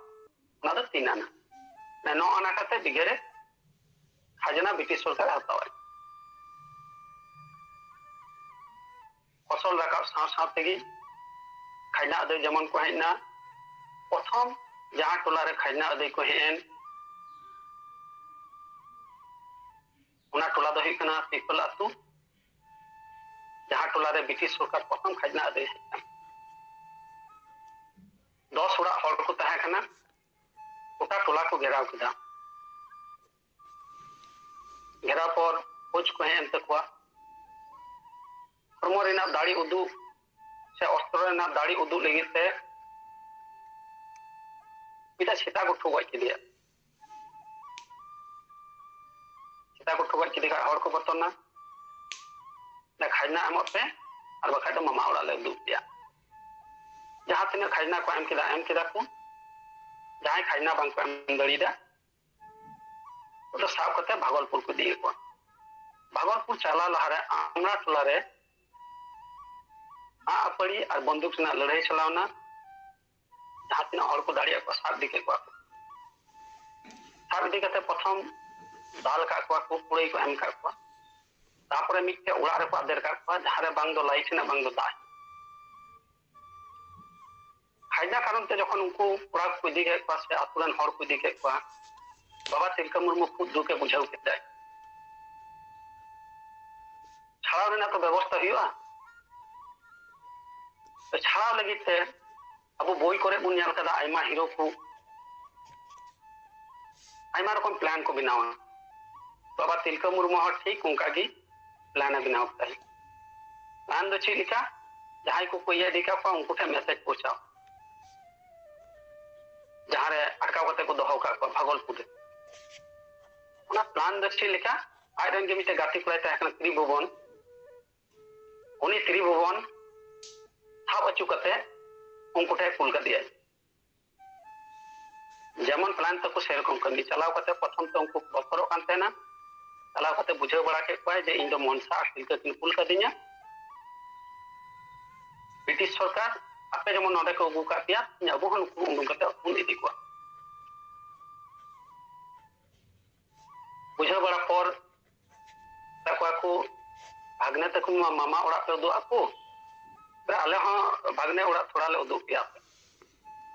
ᱚᱱᱟ ᱫᱚ ᱛᱤᱱ ᱟᱱᱟ᱾ ᱢᱟᱱᱮ ᱱᱚ ᱟᱱᱟ ᱠᱟᱛᱮ ᱵᱤᱜᱷᱟᱹ ᱨᱮ ᱠᱷᱟᱡᱽᱱᱟ ᱵᱨᱤᱴᱤᱥ ᱥᱚᱨᱠᱟᱨ ᱦᱟᱛᱟᱣᱟᱭ᱾ ᱯᱷᱚᱥᱚᱞ ᱨᱟᱠᱟᱵ ᱥᱟᱶ ᱥᱟᱶ ᱛᱮᱜᱮ ᱠᱷᱟᱡᱽᱱᱟ ᱟᱹᱫᱟᱹᱭ ᱡᱮᱢᱚᱱ ᱠᱚ ᱦᱮᱡ ᱮᱱᱟ, ᱯᱨᱚᱛᱷᱚᱢ ᱡᱟᱦᱟᱸ ᱴᱚᱞᱟ ᱨᱮ ᱠᱷᱟᱡᱽᱱᱟ ᱟᱹᱫᱟᱹᱭ ᱠᱚ ᱦᱮᱡ ᱮᱱ, ᱚᱱᱟ ᱴᱚᱞᱟ ᱫᱚ ᱦᱩᱭᱩᱜ ᱠᱟᱱᱟ ᱯᱤᱯᱟᱹᱞ ᱟᱹᱛᱩ, ᱡᱟᱦᱟᱸ ᱴᱚᱞᱟ ᱨᱮ ᱵᱨᱤᱴᱤᱥ ᱥᱚᱨᱠᱟᱨ ᱯᱨᱚᱛᱷᱚᱢ ᱠᱷᱟᱡᱽᱱᱟ ᱟᱹᱫᱟᱹᱭ ᱦᱮᱡ ᱮᱱᱟ᱾ ᱫᱚᱥ ᱚᱲᱟᱜ ᱦᱚᱲ ᱠᱚ ᱛᱟᱦᱮᱸ ᱠᱟᱱᱟ, ᱜᱚᱴᱟ ᱴᱚᱞᱟ ᱠᱚ ᱜᱷᱮᱨᱟᱣ ᱠᱮᱫᱟ᱾ ᱜᱷᱮᱨᱟᱣ ᱯᱚᱨ ᱯᱷᱳᱡᱽ ᱠᱚ ᱦᱮᱡ ᱮᱱ ᱛᱟᱠᱚᱣᱟ᱾ ᱦᱚᱲᱢᱚ ᱨᱮᱱᱟᱜ ᱫᱟᱲᱮ ᱩᱫᱩᱜ ᱥᱮ ᱚᱥᱛᱨᱚ ᱨᱮᱱᱟᱜ ᱫᱟᱲᱮ ᱩᱫᱩᱜ ᱞᱟᱹᱜᱤᱫ ᱛᱮ ᱢᱤᱫᱴᱟᱝ ᱥᱮᱛᱟ ᱠᱚ ᱴᱷᱩ ᱜᱚᱡ ᱠᱮᱫᱮᱭᱟ᱾ ᱥᱮᱛᱟ ᱠᱚ ᱴᱷᱩ ᱜᱚᱡ ᱠᱮᱫᱮ ᱠᱷᱟᱱ ᱦᱚᱲ ᱠᱚ ᱵᱚᱛᱚᱨ ᱮᱱᱟ, ᱠᱷᱟᱡᱽᱱᱟ ᱮᱢᱚᱜ ᱯᱮ, ᱟᱨ ᱵᱟᱠᱷᱟᱡ ᱫᱚ ᱢᱟᱢᱟ ᱚᱲᱟᱜ ᱞᱮ ᱩᱫᱩᱜ ᱯᱮᱭᱟ᱾ ᱡᱟᱦᱟᱸ ᱛᱤᱱᱟᱹᱜ ᱠᱷᱟᱡᱽᱱᱟ ᱠᱚ ᱮᱢ ᱠᱮᱫᱟ, ᱮᱢ ᱠᱮᱫᱟ ᱠᱚ᱾ ᱡᱟᱦᱟᱸᱭ ᱠᱷᱟᱡᱽᱱᱟ ᱵᱟᱝ ᱠᱚ ᱮᱢ ᱫᱟᱲᱮᱭᱟᱫᱟ, ᱩᱱᱠᱩ ᱫᱚ ᱥᱟᱵ ᱠᱟᱛᱮ ᱵᱷᱟᱜᱚᱞᱯᱩᱨ ᱠᱚ ᱤᱫᱤᱭᱮᱫ ᱠᱚᱣᱟ᱾ ᱵᱷᱟᱜᱚᱞᱯᱩᱨ ᱪᱟᱞᱟᱣ ᱞᱟᱦᱟᱨᱮ ᱟᱢᱲᱟ ᱴᱚᱞᱟ ᱨᱮ ᱟᱜ ᱟᱹᱯᱟᱹᱲᱤ ᱟᱨ ᱵᱚᱱᱫᱩᱠ ᱨᱮᱱᱟᱜ ᱞᱟᱹᱲᱦᱟᱹᱭ ᱪᱟᱞᱟᱣ ᱮᱱᱟ᱾ ᱡᱟᱦᱟᱸ ᱛᱤᱱᱟᱹᱜ ᱦᱚᱲ ᱠᱚ ᱫᱟᱲᱮᱭᱟᱜ ᱠᱚᱣᱟ, ᱥᱟᱵ ᱤᱫᱤ ᱠᱮᱫ ᱠᱚᱣᱟ ᱠᱚ᱾ ᱥᱟᱵ ᱤᱫᱤ ᱠᱟᱛᱮ ᱯᱨᱚᱛᱷᱚᱢ ᱫᱟᱞ ᱠᱟᱜ ᱠᱚᱣᱟ ᱠᱚ, ᱠᱩᱲᱟᱹᱭ ᱠᱚ ᱮᱢ ᱠᱟᱜ ᱠᱚᱣᱟ᱾ ᱛᱟᱨᱯᱚᱨᱮ ᱢᱤᱫᱴᱮᱡ ᱚᱲᱟᱜ ᱨᱮᱠᱚ ᱟᱫᱮᱨ ᱠᱟᱜ ᱠᱚᱣᱟ, ᱡᱟᱦᱟᱸ ᱨᱮ ᱵᱟᱝ ᱫᱚ ᱞᱟᱭᱤᱴ ᱦᱮᱱᱟᱜ, ᱵᱟᱝ ᱫᱚ ᱫᱟᱜ᱾ ᱠᱷᱟᱡᱽᱱᱟ ᱠᱟᱨᱚᱱ ᱛᱮ ᱡᱚᱠᱷᱚᱱ ᱩᱱᱠᱩ ᱠᱚᱲᱟ ᱠᱚ ᱤᱫᱤ ᱠᱮᱫ ᱠᱚᱣᱟ ᱥᱮ ᱟᱛᱳ ᱨᱮᱱ ᱦᱚᱲ ᱠᱚ ᱤᱫᱤ ᱠᱮᱫ ᱠᱚᱣᱟ, ᱵᱟᱵᱟ ᱛᱤᱞᱠᱟᱹ ᱢᱩᱨᱢᱩ ᱠᱷᱩᱵ ᱫᱩᱠ ᱮ ᱵᱩᱡᱷᱟᱹᱣ ᱠᱮᱫᱟᱭ᱾ ᱪᱷᱟᱲᱟᱣ ᱨᱮᱱᱟᱜ ᱛᱚ ᱵᱮᱵᱚᱥᱛᱟ ᱦᱩᱭᱩᱜᱼᱟ᱾ ᱛᱚ ᱪᱷᱟᱲᱟᱣ ᱞᱟᱹᱜᱤᱫ ᱛᱮ ᱟᱵᱚ ᱵᱳᱭ ᱠᱚᱨᱮ ᱵᱚᱱ ᱧᱮᱞ ᱠᱟᱫᱟ, ᱟᱭᱢᱟ ᱦᱤᱨᱳ ᱠᱚ ᱟᱭᱢᱟ ᱨᱚᱠᱚᱢ ᱯᱞᱟᱱ ᱠᱚ ᱵᱮᱱᱟᱣᱟ᱾ ᱵᱟᱵᱟ ᱛᱤᱞᱠᱟᱹ ᱢᱩᱨᱢᱩ ᱦᱚᱸ ᱴᱷᱤᱠ ᱚᱱᱠᱟ ᱜᱮ ᱯᱞᱟᱱ ᱮ ᱵᱮᱱᱟᱣ ᱠᱮᱫᱟ᱾ ᱯᱞᱟᱱ ᱫᱚ ᱪᱮᱫ ᱞᱮᱠᱟ? ᱡᱟᱦᱟᱸᱭ ᱠᱚᱠᱚ ᱤᱭᱟᱹ ᱤᱫᱤ ᱠᱟᱜ ᱠᱚᱣᱟ, ᱩᱱᱠᱩ ᱴᱷᱮᱱ ᱢᱮᱥᱮᱡᱽ ᱯᱳᱣᱪᱷᱟᱣ, ᱡᱟᱦᱟᱸ ᱨᱮ ᱟᱴᱠᱟᱣ ᱠᱟᱛᱮ ᱠᱚ ᱫᱚᱦᱚ ᱠᱟᱜ ᱠᱚᱣᱟ ᱵᱷᱟᱜᱚᱞᱯᱩᱨ ᱨᱮ᱾ ᱚᱱᱟ ᱯᱞᱟᱱ ᱫᱚ ᱪᱮᱫ ᱞᱮᱠᱟ? ᱟᱡ ᱨᱮᱱ ᱜᱮ ᱢᱤᱫᱴᱮᱱ ᱜᱟᱛᱮ ᱠᱚᱲᱟᱭ ᱛᱟᱦᱮᱸ ᱠᱟᱱᱟ, ᱛᱨᱤᱵᱷᱩᱵᱚᱱ᱾ ᱩᱱᱤ ᱛᱨᱤᱵᱷᱩᱵᱚᱱ ᱥᱟᱵ ᱟᱹᱪᱩ ᱠᱟᱛᱮ ᱩᱱᱠᱩ ᱴᱷᱮᱱ ᱠᱩᱞ ᱠᱟᱫᱮᱭᱟᱭ᱾ ᱡᱮᱢᱚᱱ ᱯᱞᱟᱱ ᱛᱟᱠᱚ ᱥᱮᱨᱚᱠᱚᱢ ᱠᱟᱹᱢᱤ᱾ ᱪᱟᱞᱟᱣ ᱠᱟᱛᱮ ᱯᱨᱚᱛᱷᱚᱢ ᱛᱮ ᱩᱱᱠᱩ ᱵᱚᱛᱚᱨᱚᱜ ᱠᱟᱱ ᱛᱟᱦᱮᱱᱟ᱾ ᱪᱟᱞᱟᱣ ᱠᱟᱛᱮ ᱵᱩᱡᱷᱟᱹᱣ ᱵᱟᱲᱟ ᱠᱮᱫ ᱠᱚᱣᱟᱭ ᱡᱮ ᱤᱧ ᱫᱚ ᱢᱚᱱᱥᱟ ᱟᱨ ᱛᱤᱞᱠᱟᱹ ᱠᱤᱱ ᱠᱩᱞ ᱠᱟᱫᱤᱧᱟ᱾ ᱵᱨᱤᱴᱤᱥ ᱥᱚᱨᱠᱟᱨ ᱟᱯᱮ ᱡᱮᱢᱚᱱ ᱱᱚᱰᱮ ᱠᱚ ᱟᱹᱜᱩ ᱠᱟᱜ ᱯᱮᱭᱟ, ᱤᱧ ᱟᱵᱚ ᱦᱚᱸ ᱱᱩᱠᱩ ᱩᱰᱩᱝ ᱠᱟᱛᱮ ᱵᱚᱱ ᱤᱫᱤ ᱠᱚᱣᱟ᱾ ᱵᱩᱡᱷᱟᱹᱣ ᱵᱟᱲᱟ ᱯᱚᱨ ᱢᱮᱛᱟ ᱠᱚᱣᱟ ᱠᱚ, ᱵᱷᱟᱜᱽᱱᱮ ᱛᱟᱠᱚ ᱢᱟ ᱢᱟᱢᱟ ᱚᱲᱟᱜ ᱯᱮ ᱩᱫᱩᱜ ᱟᱠᱚ, ᱟᱞᱮ ᱦᱚᱸ ᱵᱷᱟᱜᱽᱱᱮ ᱚᱲᱟᱜ ᱛᱷᱚᱲᱟ ᱞᱮ ᱩᱫᱩᱜ ᱯᱮᱭᱟ ᱯᱮ᱾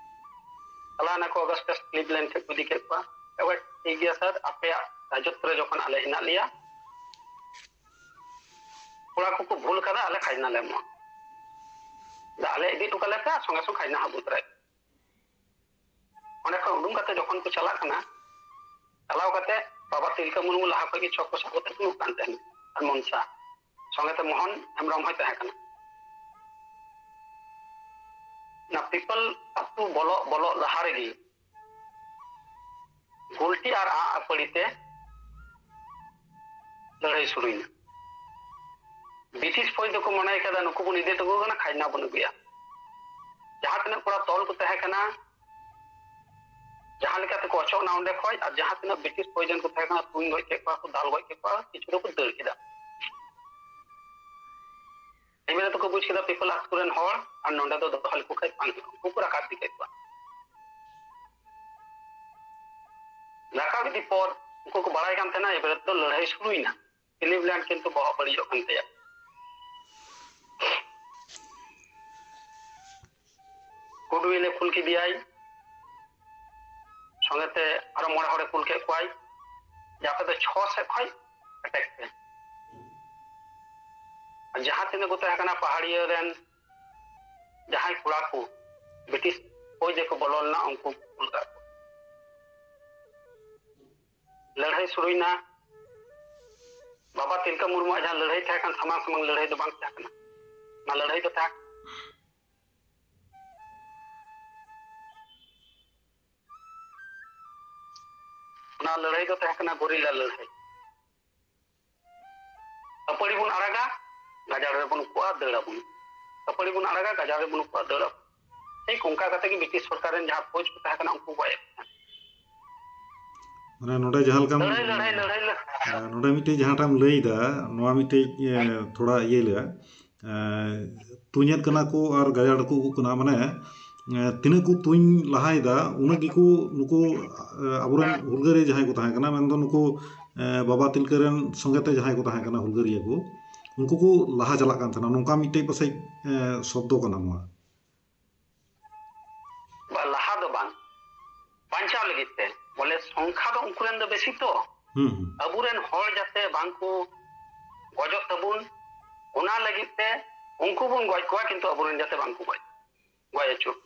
ᱪᱟᱞᱟᱣ ᱱᱟᱠᱚ ᱚᱜᱟᱥᱴᱟᱥ ᱠᱞᱤᱵᱽᱞᱮᱱᱰ ᱴᱷᱮᱱ ᱠᱚ ᱤᱫᱤ ᱠᱮᱫ ᱠᱚᱣᱟ᱾ ᱮᱵᱟᱨ ᱴᱷᱤᱠ ᱜᱮᱭᱟ ᱥᱟᱨ, ᱟᱯᱮᱭᱟᱜ ᱨᱟᱡᱚᱛ ᱨᱮ ᱡᱚᱠᱷᱚᱱ ᱟᱞᱮ ᱦᱮᱱᱟᱜ ᱞᱮᱭᱟ, ᱠᱚᱲᱟ ᱠᱚᱠᱚ ᱵᱷᱩᱞ ᱠᱟᱫᱟ, ᱟᱞᱮ ᱠᱷᱟᱡᱽᱱᱟ ᱞᱮ ᱮᱢᱚᱜᱼᱟ᱾ ᱟᱫᱚ ᱟᱞᱮ ᱤᱫᱤ ᱦᱚᱴᱚ ᱠᱟᱞᱮ ᱯᱮ, ᱟᱨ ᱥᱚᱸᱜᱮ ᱥᱚᱸᱜᱮ ᱠᱷᱟᱡᱽᱱᱟ ᱦᱚᱸ ᱟᱹᱜᱩ ᱛᱚᱨᱟᱭ ᱯᱮ᱾ ᱚᱸᱰᱮ ᱠᱷᱚᱱ ᱩᱰᱩᱝ ᱠᱟᱛᱮ ᱡᱚᱠᱷᱚᱱ ᱠᱚ ᱪᱟᱞᱟᱜ ᱠᱟᱱᱟ, ᱪᱟᱞᱟᱣ ᱠᱟᱛᱮ ᱵᱟᱵᱟ ᱛᱤᱞᱠᱟᱹ ᱢᱩᱨᱢᱩ ᱞᱟᱦᱟ ᱠᱷᱚᱱ ᱜᱮ ᱪᱷᱚᱠ ᱠᱚ ᱥᱟᱵ ᱠᱟᱛᱮ ᱛᱩᱞᱩᱜ ᱠᱟᱱ ᱛᱟᱦᱮᱱᱟ᱾ ᱟᱨ ᱢᱚᱱᱥᱟ ᱥᱚᱸᱜᱮ ᱛᱮ ᱢᱳᱦᱚᱱ ᱦᱮᱢᱵᱨᱚᱢ ᱦᱚᱸᱭ ᱛᱟᱦᱮᱸ ᱠᱟᱱᱟ᱾ ᱚᱱᱟ ᱯᱤᱯᱟᱞ ᱟᱹᱛᱩ ᱵᱚᱞᱚᱜ ᱵᱚᱞᱚᱜ ᱞᱟᱦᱟ ᱨᱮᱜᱮ ᱜᱩᱞᱴᱤ ᱟᱨ ᱟᱜ ᱟᱹᱯᱟᱹᱲᱤ ᱛᱮ ᱞᱟᱹᱲᱦᱟᱹᱭ ᱥᱩᱨᱩᱭᱮᱱᱟ᱾ ᱵᱨᱤᱴᱤᱥ ᱯᱷᱳᱡᱽ ᱫᱚᱠᱚ ᱢᱚᱱᱮ ᱠᱟᱫᱟ, ᱱᱩᱠᱩ ᱵᱚᱱ ᱤᱫᱤ ᱦᱚᱴᱚ ᱠᱟᱠᱚ ᱠᱟᱱᱟ, ᱠᱷᱟᱡᱽᱱᱟ ᱵᱚᱱ ᱟᱹᱜᱩᱭᱟ᱾ ᱡᱟᱦᱟᱸ ᱛᱤᱱᱟᱹᱜ ᱠᱚᱲᱟ ᱛᱚᱞ ᱠᱚ ᱛᱟᱦᱮᱸ ᱠᱟᱱᱟ, ᱡᱟᱦᱟᱸ ᱞᱮᱠᱟ ᱛᱮᱠᱚ ᱚᱪᱚᱜ ᱮᱱᱟ ᱚᱸᱰᱮ ᱠᱷᱚᱱ, ᱟᱨ ᱡᱟᱦᱟᱸ ᱛᱤᱱᱟᱹᱜ ᱵᱨᱤᱴᱤᱥ ᱯᱷᱳᱡᱽ ᱨᱮᱱ ᱠᱚ ᱛᱟᱦᱮᱸ ᱠᱟᱱᱟ, ᱛᱩᱧ ᱜᱚᱡ ᱠᱮᱫ ᱠᱚᱣᱟ ᱠᱚ, ᱫᱟᱞ ᱜᱚᱡ ᱠᱮᱫ ᱠᱚᱣᱟ, ᱠᱤᱪᱷᱩ ᱫᱚᱠᱚ ᱫᱟᱹᱲ ᱠᱮᱫᱟ᱾ ᱮᱵᱟᱨᱮ ᱫᱚᱠᱚ ᱵᱩᱡᱽ ᱠᱮᱫᱟ ᱯᱤᱯᱚᱞ ᱟᱹᱛᱩ ᱨᱮᱱ ᱦᱚᱲ ᱟᱨ ᱱᱚᱸᱰᱮ ᱫᱚ ᱫᱚᱦᱚ ᱞᱮᱠᱚ ᱠᱷᱟᱱ ᱵᱟᱝ ᱦᱩᱭᱩᱜᱼᱟ, ᱩᱱᱠᱩ ᱠᱚ ᱨᱟᱠᱟᱵ ᱤᱫᱤ ᱠᱮᱫ ᱠᱚᱣᱟ᱾ ᱨᱟᱠᱟᱵ ᱤᱫᱤ ᱯᱚᱨ ᱩᱱᱠᱩ ᱠᱚ ᱵᱟᱲᱟᱭ ᱠᱟᱱ ᱛᱟᱦᱮᱱᱟ ᱮᱵᱟᱨᱮ ᱫᱚ ᱞᱟᱹᱲᱦᱟᱹᱭ ᱥᱩᱨᱩᱭᱮᱱᱟ᱾ ᱠᱞᱤᱵᱷᱞᱮᱱᱰ ᱠᱤᱱᱛᱩ ᱵᱚᱦᱚᱜ ᱵᱟᱹᱲᱤᱡᱚᱜ ᱠᱟᱱ ᱛᱟᱭᱟ᱾ ᱜᱩᱰᱣᱤᱞ ᱮ ᱠᱩᱞ ᱠᱮᱫᱮᱭᱟᱭ, ᱥᱚᱸᱜᱮᱛᱮ ᱟᱨᱚ ᱢᱚᱬᱮ ᱦᱚᱲᱮ ᱠᱩᱞ ᱠᱮᱫ ᱠᱚᱣᱟᱭ ᱡᱮ ᱟᱯᱮ ᱫᱚ ᱪᱷᱚ ᱥᱮᱫ ᱠᱷᱚᱱ ᱮᱴᱮᱠ ᱯᱮ᱾ ᱟᱨ ᱡᱟᱦᱟᱸ ᱛᱤᱱᱟᱹᱜ ᱠᱚ ᱛᱟᱦᱮᱸ ᱠᱟᱱᱟ ᱯᱟᱦᱟᱲᱤᱭᱟᱹ ᱨᱮᱱ ᱡᱟᱦᱟᱸᱭ ᱠᱚᱲᱟ ᱠᱚ ᱵᱨᱤᱴᱤᱥ ᱯᱷᱳᱡᱽ ᱨᱮᱠᱚ ᱵᱚᱞᱚ ᱞᱮᱱᱟ, ᱩᱱᱠᱩ ᱠᱩᱞ ᱠᱟᱜ ᱠᱚ᱾ ᱞᱟᱹᱲᱦᱟᱹᱭ ᱥᱩᱨᱩᱭᱮᱱᱟ᱾ ᱵᱟᱵᱟ ᱛᱤᱞᱠᱟᱹ ᱢᱩᱨᱢᱩᱣᱟᱜ ᱡᱟᱦᱟᱸ ᱞᱟᱹᱲᱦᱟᱹᱭ ᱛᱟᱦᱮᱸ ᱠᱟᱱ, ᱥᱟᱢᱟᱝ ᱥᱟᱢᱟᱝ ᱞᱟᱹᱲᱦᱟᱹᱭ ᱫᱚ ᱵᱟᱝ ᱛᱟᱦᱮᱸ ᱠᱟᱱᱟ᱾ ᱚᱱᱟ ᱞᱟᱹᱲᱦᱟᱹᱭ ᱫᱚ ᱛᱟᱦᱮᱸ ᱚᱱᱟ ᱞᱟᱹᱲᱦᱟᱹᱭ ᱫᱚ ᱛᱟᱦᱮᱸ ᱠᱟᱱᱟ ᱜᱚᱨᱤᱞᱟ ᱞᱟᱹᱲᱦᱟᱹᱭ᱾ ᱟᱹᱯᱟᱹᱲᱤ ᱵᱚᱱ ᱟᱲᱟᱜᱟ, ᱜᱟᱡᱟᱲ ᱨᱮᱵᱚᱱ ᱩᱠᱩᱜᱼᱟ, ᱫᱟᱹᱲ ᱟᱵᱚᱱ᱾ ᱟᱹᱯᱟᱹᱲᱤ ᱵᱚᱱ ᱟᱲᱟᱜᱟ, ᱜᱟᱡᱟᱲ ᱨᱮᱵᱚᱱ ᱩᱠᱩᱜᱼᱟ, ᱫᱟᱹᱲ ᱟᱵᱚᱱ᱾ ᱴᱷᱤᱠ ᱚᱱᱠᱟ ᱠᱟᱛᱮ ᱜᱮ ᱵᱨᱤᱴᱤᱥ ᱥᱚᱨᱠᱟᱨ ᱨᱮᱱ ᱡᱟᱦᱟᱸ ᱯᱷᱳᱡᱽ ᱠᱚ ᱛᱟᱦᱮᱸ ᱠᱟᱱᱟ, ᱩᱱᱠᱩ ᱜᱚᱡ ᱮᱫ ᱠᱚ ᱛᱟᱦᱮᱸᱫ᱾ ᱢᱟᱱᱮ ᱱᱚᱰᱮ ᱡᱟᱦᱟᱸ ᱞᱮᱠᱟᱢ ᱞᱟᱹᱲᱦᱟᱹᱭ, ᱞᱟᱹᱲᱦᱟᱹᱭ, ᱞᱟᱹᱲᱦᱟᱹᱭ, ᱞᱟᱹᱲᱦᱟᱹᱭ᱾ ᱱᱚᱰᱮ ᱢᱤᱫᱴᱮᱡ ᱡᱟᱦᱟᱸᱴᱟᱜ ᱮᱢ ᱞᱟᱹᱭ ᱮᱫᱟ, ᱱᱚᱣᱟ ᱢᱤᱫᱴᱮᱡ ᱮ, ᱛᱷᱚᱲᱟ ᱤᱭᱟᱹ ᱞᱮᱭᱟ᱾ ᱮ, ᱛᱩᱧᱮᱫ ᱠᱟᱱᱟ ᱠᱚ ᱟᱨ ᱜᱟᱡᱟᱲ ᱨᱮᱠᱚ ᱩᱠᱩᱜ ᱠᱟᱱᱟ, ᱢᱟᱱᱮ ᱮ, ᱛᱤᱱᱟᱹᱜ ᱠᱚ ᱛᱩᱧ ᱞᱟᱦᱟᱭᱮᱫᱟ, ᱩᱱᱟᱹᱜ ᱜᱮᱠᱚ ᱱᱩᱠᱩ ᱮ, ᱟᱵᱚᱨᱮᱱ ᱦᱩᱞᱜᱟᱹᱨᱤᱭᱟᱹ ᱡᱟᱦᱟᱸᱭ ᱠᱚ ᱛᱟᱦᱮᱸ ᱠᱟᱱᱟ, ᱢᱮᱱᱫᱚ ᱱᱩᱠᱩ ᱮ, ᱵᱟᱵᱟ ᱛᱤᱞᱠᱟᱹ ᱨᱮᱱ ᱥᱚᱸᱜᱮᱛᱮ ᱡᱟᱦᱟᱸᱭ ᱠᱚ ᱛᱟᱦᱮᱸ ᱠᱟᱱᱟ ᱦᱩᱞᱜᱟᱹᱨᱤᱭᱟᱹ ᱠᱚ, ᱩᱱᱠᱩ ᱠᱚ ᱞᱟᱦᱟ ᱪᱟᱞᱟᱜ ᱠᱟᱱ ᱛᱟᱦᱮᱱᱟ, ᱱᱚᱝᱠᱟ ᱢᱤᱫᱴᱮᱡ ᱯᱟᱥᱮᱡ ᱮ, ᱥᱚᱵᱫᱚ ᱠᱟᱱᱟ ᱱᱚᱣᱟ᱾ ᱵᱟ, ᱞᱟᱦᱟ ᱫᱚ ᱵᱟᱝ, ᱵᱟᱧᱪᱟᱣ ᱞᱟᱹᱜᱤᱫ ᱛᱮ᱾ ᱵᱚᱞᱮ ᱥᱚᱝᱠᱷᱟ ᱫᱚ ᱩᱱᱠᱩ ᱨᱮᱱ ᱫᱚ ᱵᱮᱥᱤ ᱛᱚ᱾ ᱦᱩᱸ, ᱦᱩᱸ᱾ ᱟᱵᱚᱨᱮᱱ ᱦᱚᱲ ᱡᱟᱛᱮ ᱵᱟᱝ ᱠᱚ ᱜᱚᱡᱚᱜ ᱛᱟᱵᱚᱱ, ᱚᱱᱟ ᱞᱟᱹᱜᱤᱫ ᱛᱮ ᱩᱱᱠᱩ ᱵᱚᱱ ᱜᱚᱡ ᱠᱚᱣᱟ, ᱠᱤᱱᱛᱩ ᱟᱵᱚᱨᱮᱱ ᱡᱟᱛᱮ ᱵᱟᱝ ᱠᱚ ᱜᱚᱡ, ᱜᱚᱡ ᱦᱚᱪᱚᱜ᱾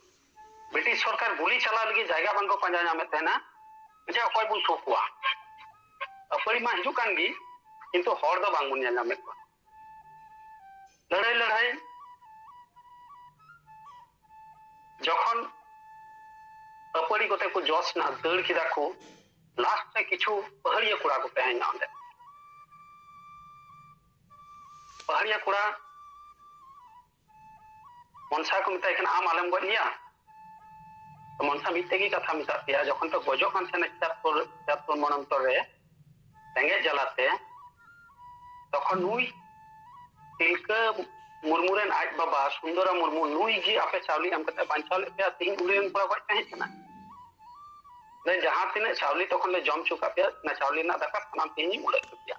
ᱵᱨᱤᱴᱤᱥ ᱥᱚᱨᱠᱟᱨ ᱜᱩᱞᱤ ᱪᱟᱞᱟᱣ ᱞᱟᱹᱜᱤᱫ ᱡᱟᱭᱜᱟ ᱵᱟᱝ ᱠᱚ ᱯᱟᱸᱡᱟ ᱧᱟᱢᱮᱫ ᱛᱟᱦᱮᱱᱟ ᱡᱮ ᱚᱠᱚᱭ ᱵᱚᱱ ᱴᱷᱩᱠ ᱠᱚᱣᱟ᱾ ᱟᱹᱯᱟᱹᱲᱤ ᱢᱟ ᱦᱤᱡᱩᱜ ᱠᱟᱱ ᱜᱮ, ᱠᱤᱱᱛᱩ ᱦᱚᱲ ᱫᱚ ᱵᱟᱝ ᱵᱚᱱ ᱧᱮᱞ ᱧᱟᱢᱮᱫ ᱠᱚᱣᱟ᱾ ᱞᱟᱹᱲᱦᱟᱹᱭ, ᱞᱟᱹᱲᱦᱟᱹᱭ ᱡᱚᱠᱷᱚᱱ ᱟᱹᱯᱟᱹᱲᱤ ᱠᱚᱛᱮ ᱠᱚ ᱡᱚᱥ ᱮᱱᱟ, ᱫᱟᱹᱲ ᱠᱮᱫᱟ ᱠᱚ, ᱞᱟᱥᱴ ᱨᱮ ᱠᱤᱪᱷᱩ ᱯᱟᱹᱦᱟᱹᱲᱤᱭᱟᱹ ᱠᱚᱲᱟ ᱠᱚ ᱛᱟᱦᱮᱸᱭᱮᱱᱟ ᱚᱸᱰᱮ᱾ ᱯᱟᱹᱦᱟᱹᱲᱤᱭᱟᱹ ᱠᱚᱲᱟ ᱢᱚᱱᱥᱟ ᱠᱚ ᱢᱮᱛᱟᱭ ᱠᱟᱱᱟ, "ᱟᱢ ᱟᱞᱚᱢ ᱜᱚᱡ ᱞᱮᱭᱟ, ᱢᱚᱱᱥᱟ ᱢᱤᱫᱴᱮᱡ ᱜᱮ ᱠᱟᱛᱷᱟ ᱢᱮᱛᱟᱜ ᱯᱮᱭᱟ, ᱡᱚᱠᱷᱚᱱ ᱯᱮ ᱜᱚᱡᱚᱜ ᱠᱟᱱ ᱛᱟᱦᱮᱱᱟ ᱪᱟᱸᱫᱽᱯᱩᱨ, ᱪᱟᱸᱫᱽᱯᱩᱨ ᱢᱚᱱᱚᱱᱛᱚᱨ ᱨᱮ ᱨᱮᱸᱜᱮᱡ ᱡᱟᱞᱟᱛᱮ, ᱛᱚᱠᱷᱚᱱ ᱱᱩᱭ ᱛᱤᱞᱠᱟᱹ ᱢᱩᱨᱢᱩ ᱨᱮᱱ ᱟᱡ ᱵᱟᱵᱟ ᱥᱩᱱᱫᱚᱨᱟ ᱢᱩᱨᱢᱩ ᱱᱩᱭ ᱜᱮ ᱟᱯᱮ ᱪᱟᱣᱞᱮ ᱮᱢ ᱠᱟᱛᱮ ᱵᱟᱧᱪᱟᱣ ᱞᱮᱫ ᱯᱮᱭᱟ᱾ ᱛᱤᱦᱤᱧ ᱩᱱᱤ ᱨᱮᱱ ᱠᱚᱲᱟ ᱜᱚᱡ ᱛᱟᱦᱮᱸ ᱠᱟᱱᱟ᱾ ᱡᱟᱦᱟᱸ ᱛᱤᱱᱟᱹᱜ ᱪᱟᱣᱞᱮ ᱛᱚᱠᱷᱚᱱ ᱞᱮ ᱡᱚᱢ ᱦᱚᱪᱚ ᱠᱟᱜ ᱯᱮᱭᱟ, ᱚᱱᱟ ᱪᱟᱣᱞᱮ ᱨᱮᱱᱟᱜ ᱫᱟᱠᱟ ᱥᱟᱱᱟᱢ ᱛᱤᱦᱤᱧ ᱩᱞᱟᱹ ᱦᱚᱪᱚ ᱯᱮᱭᱟ᱾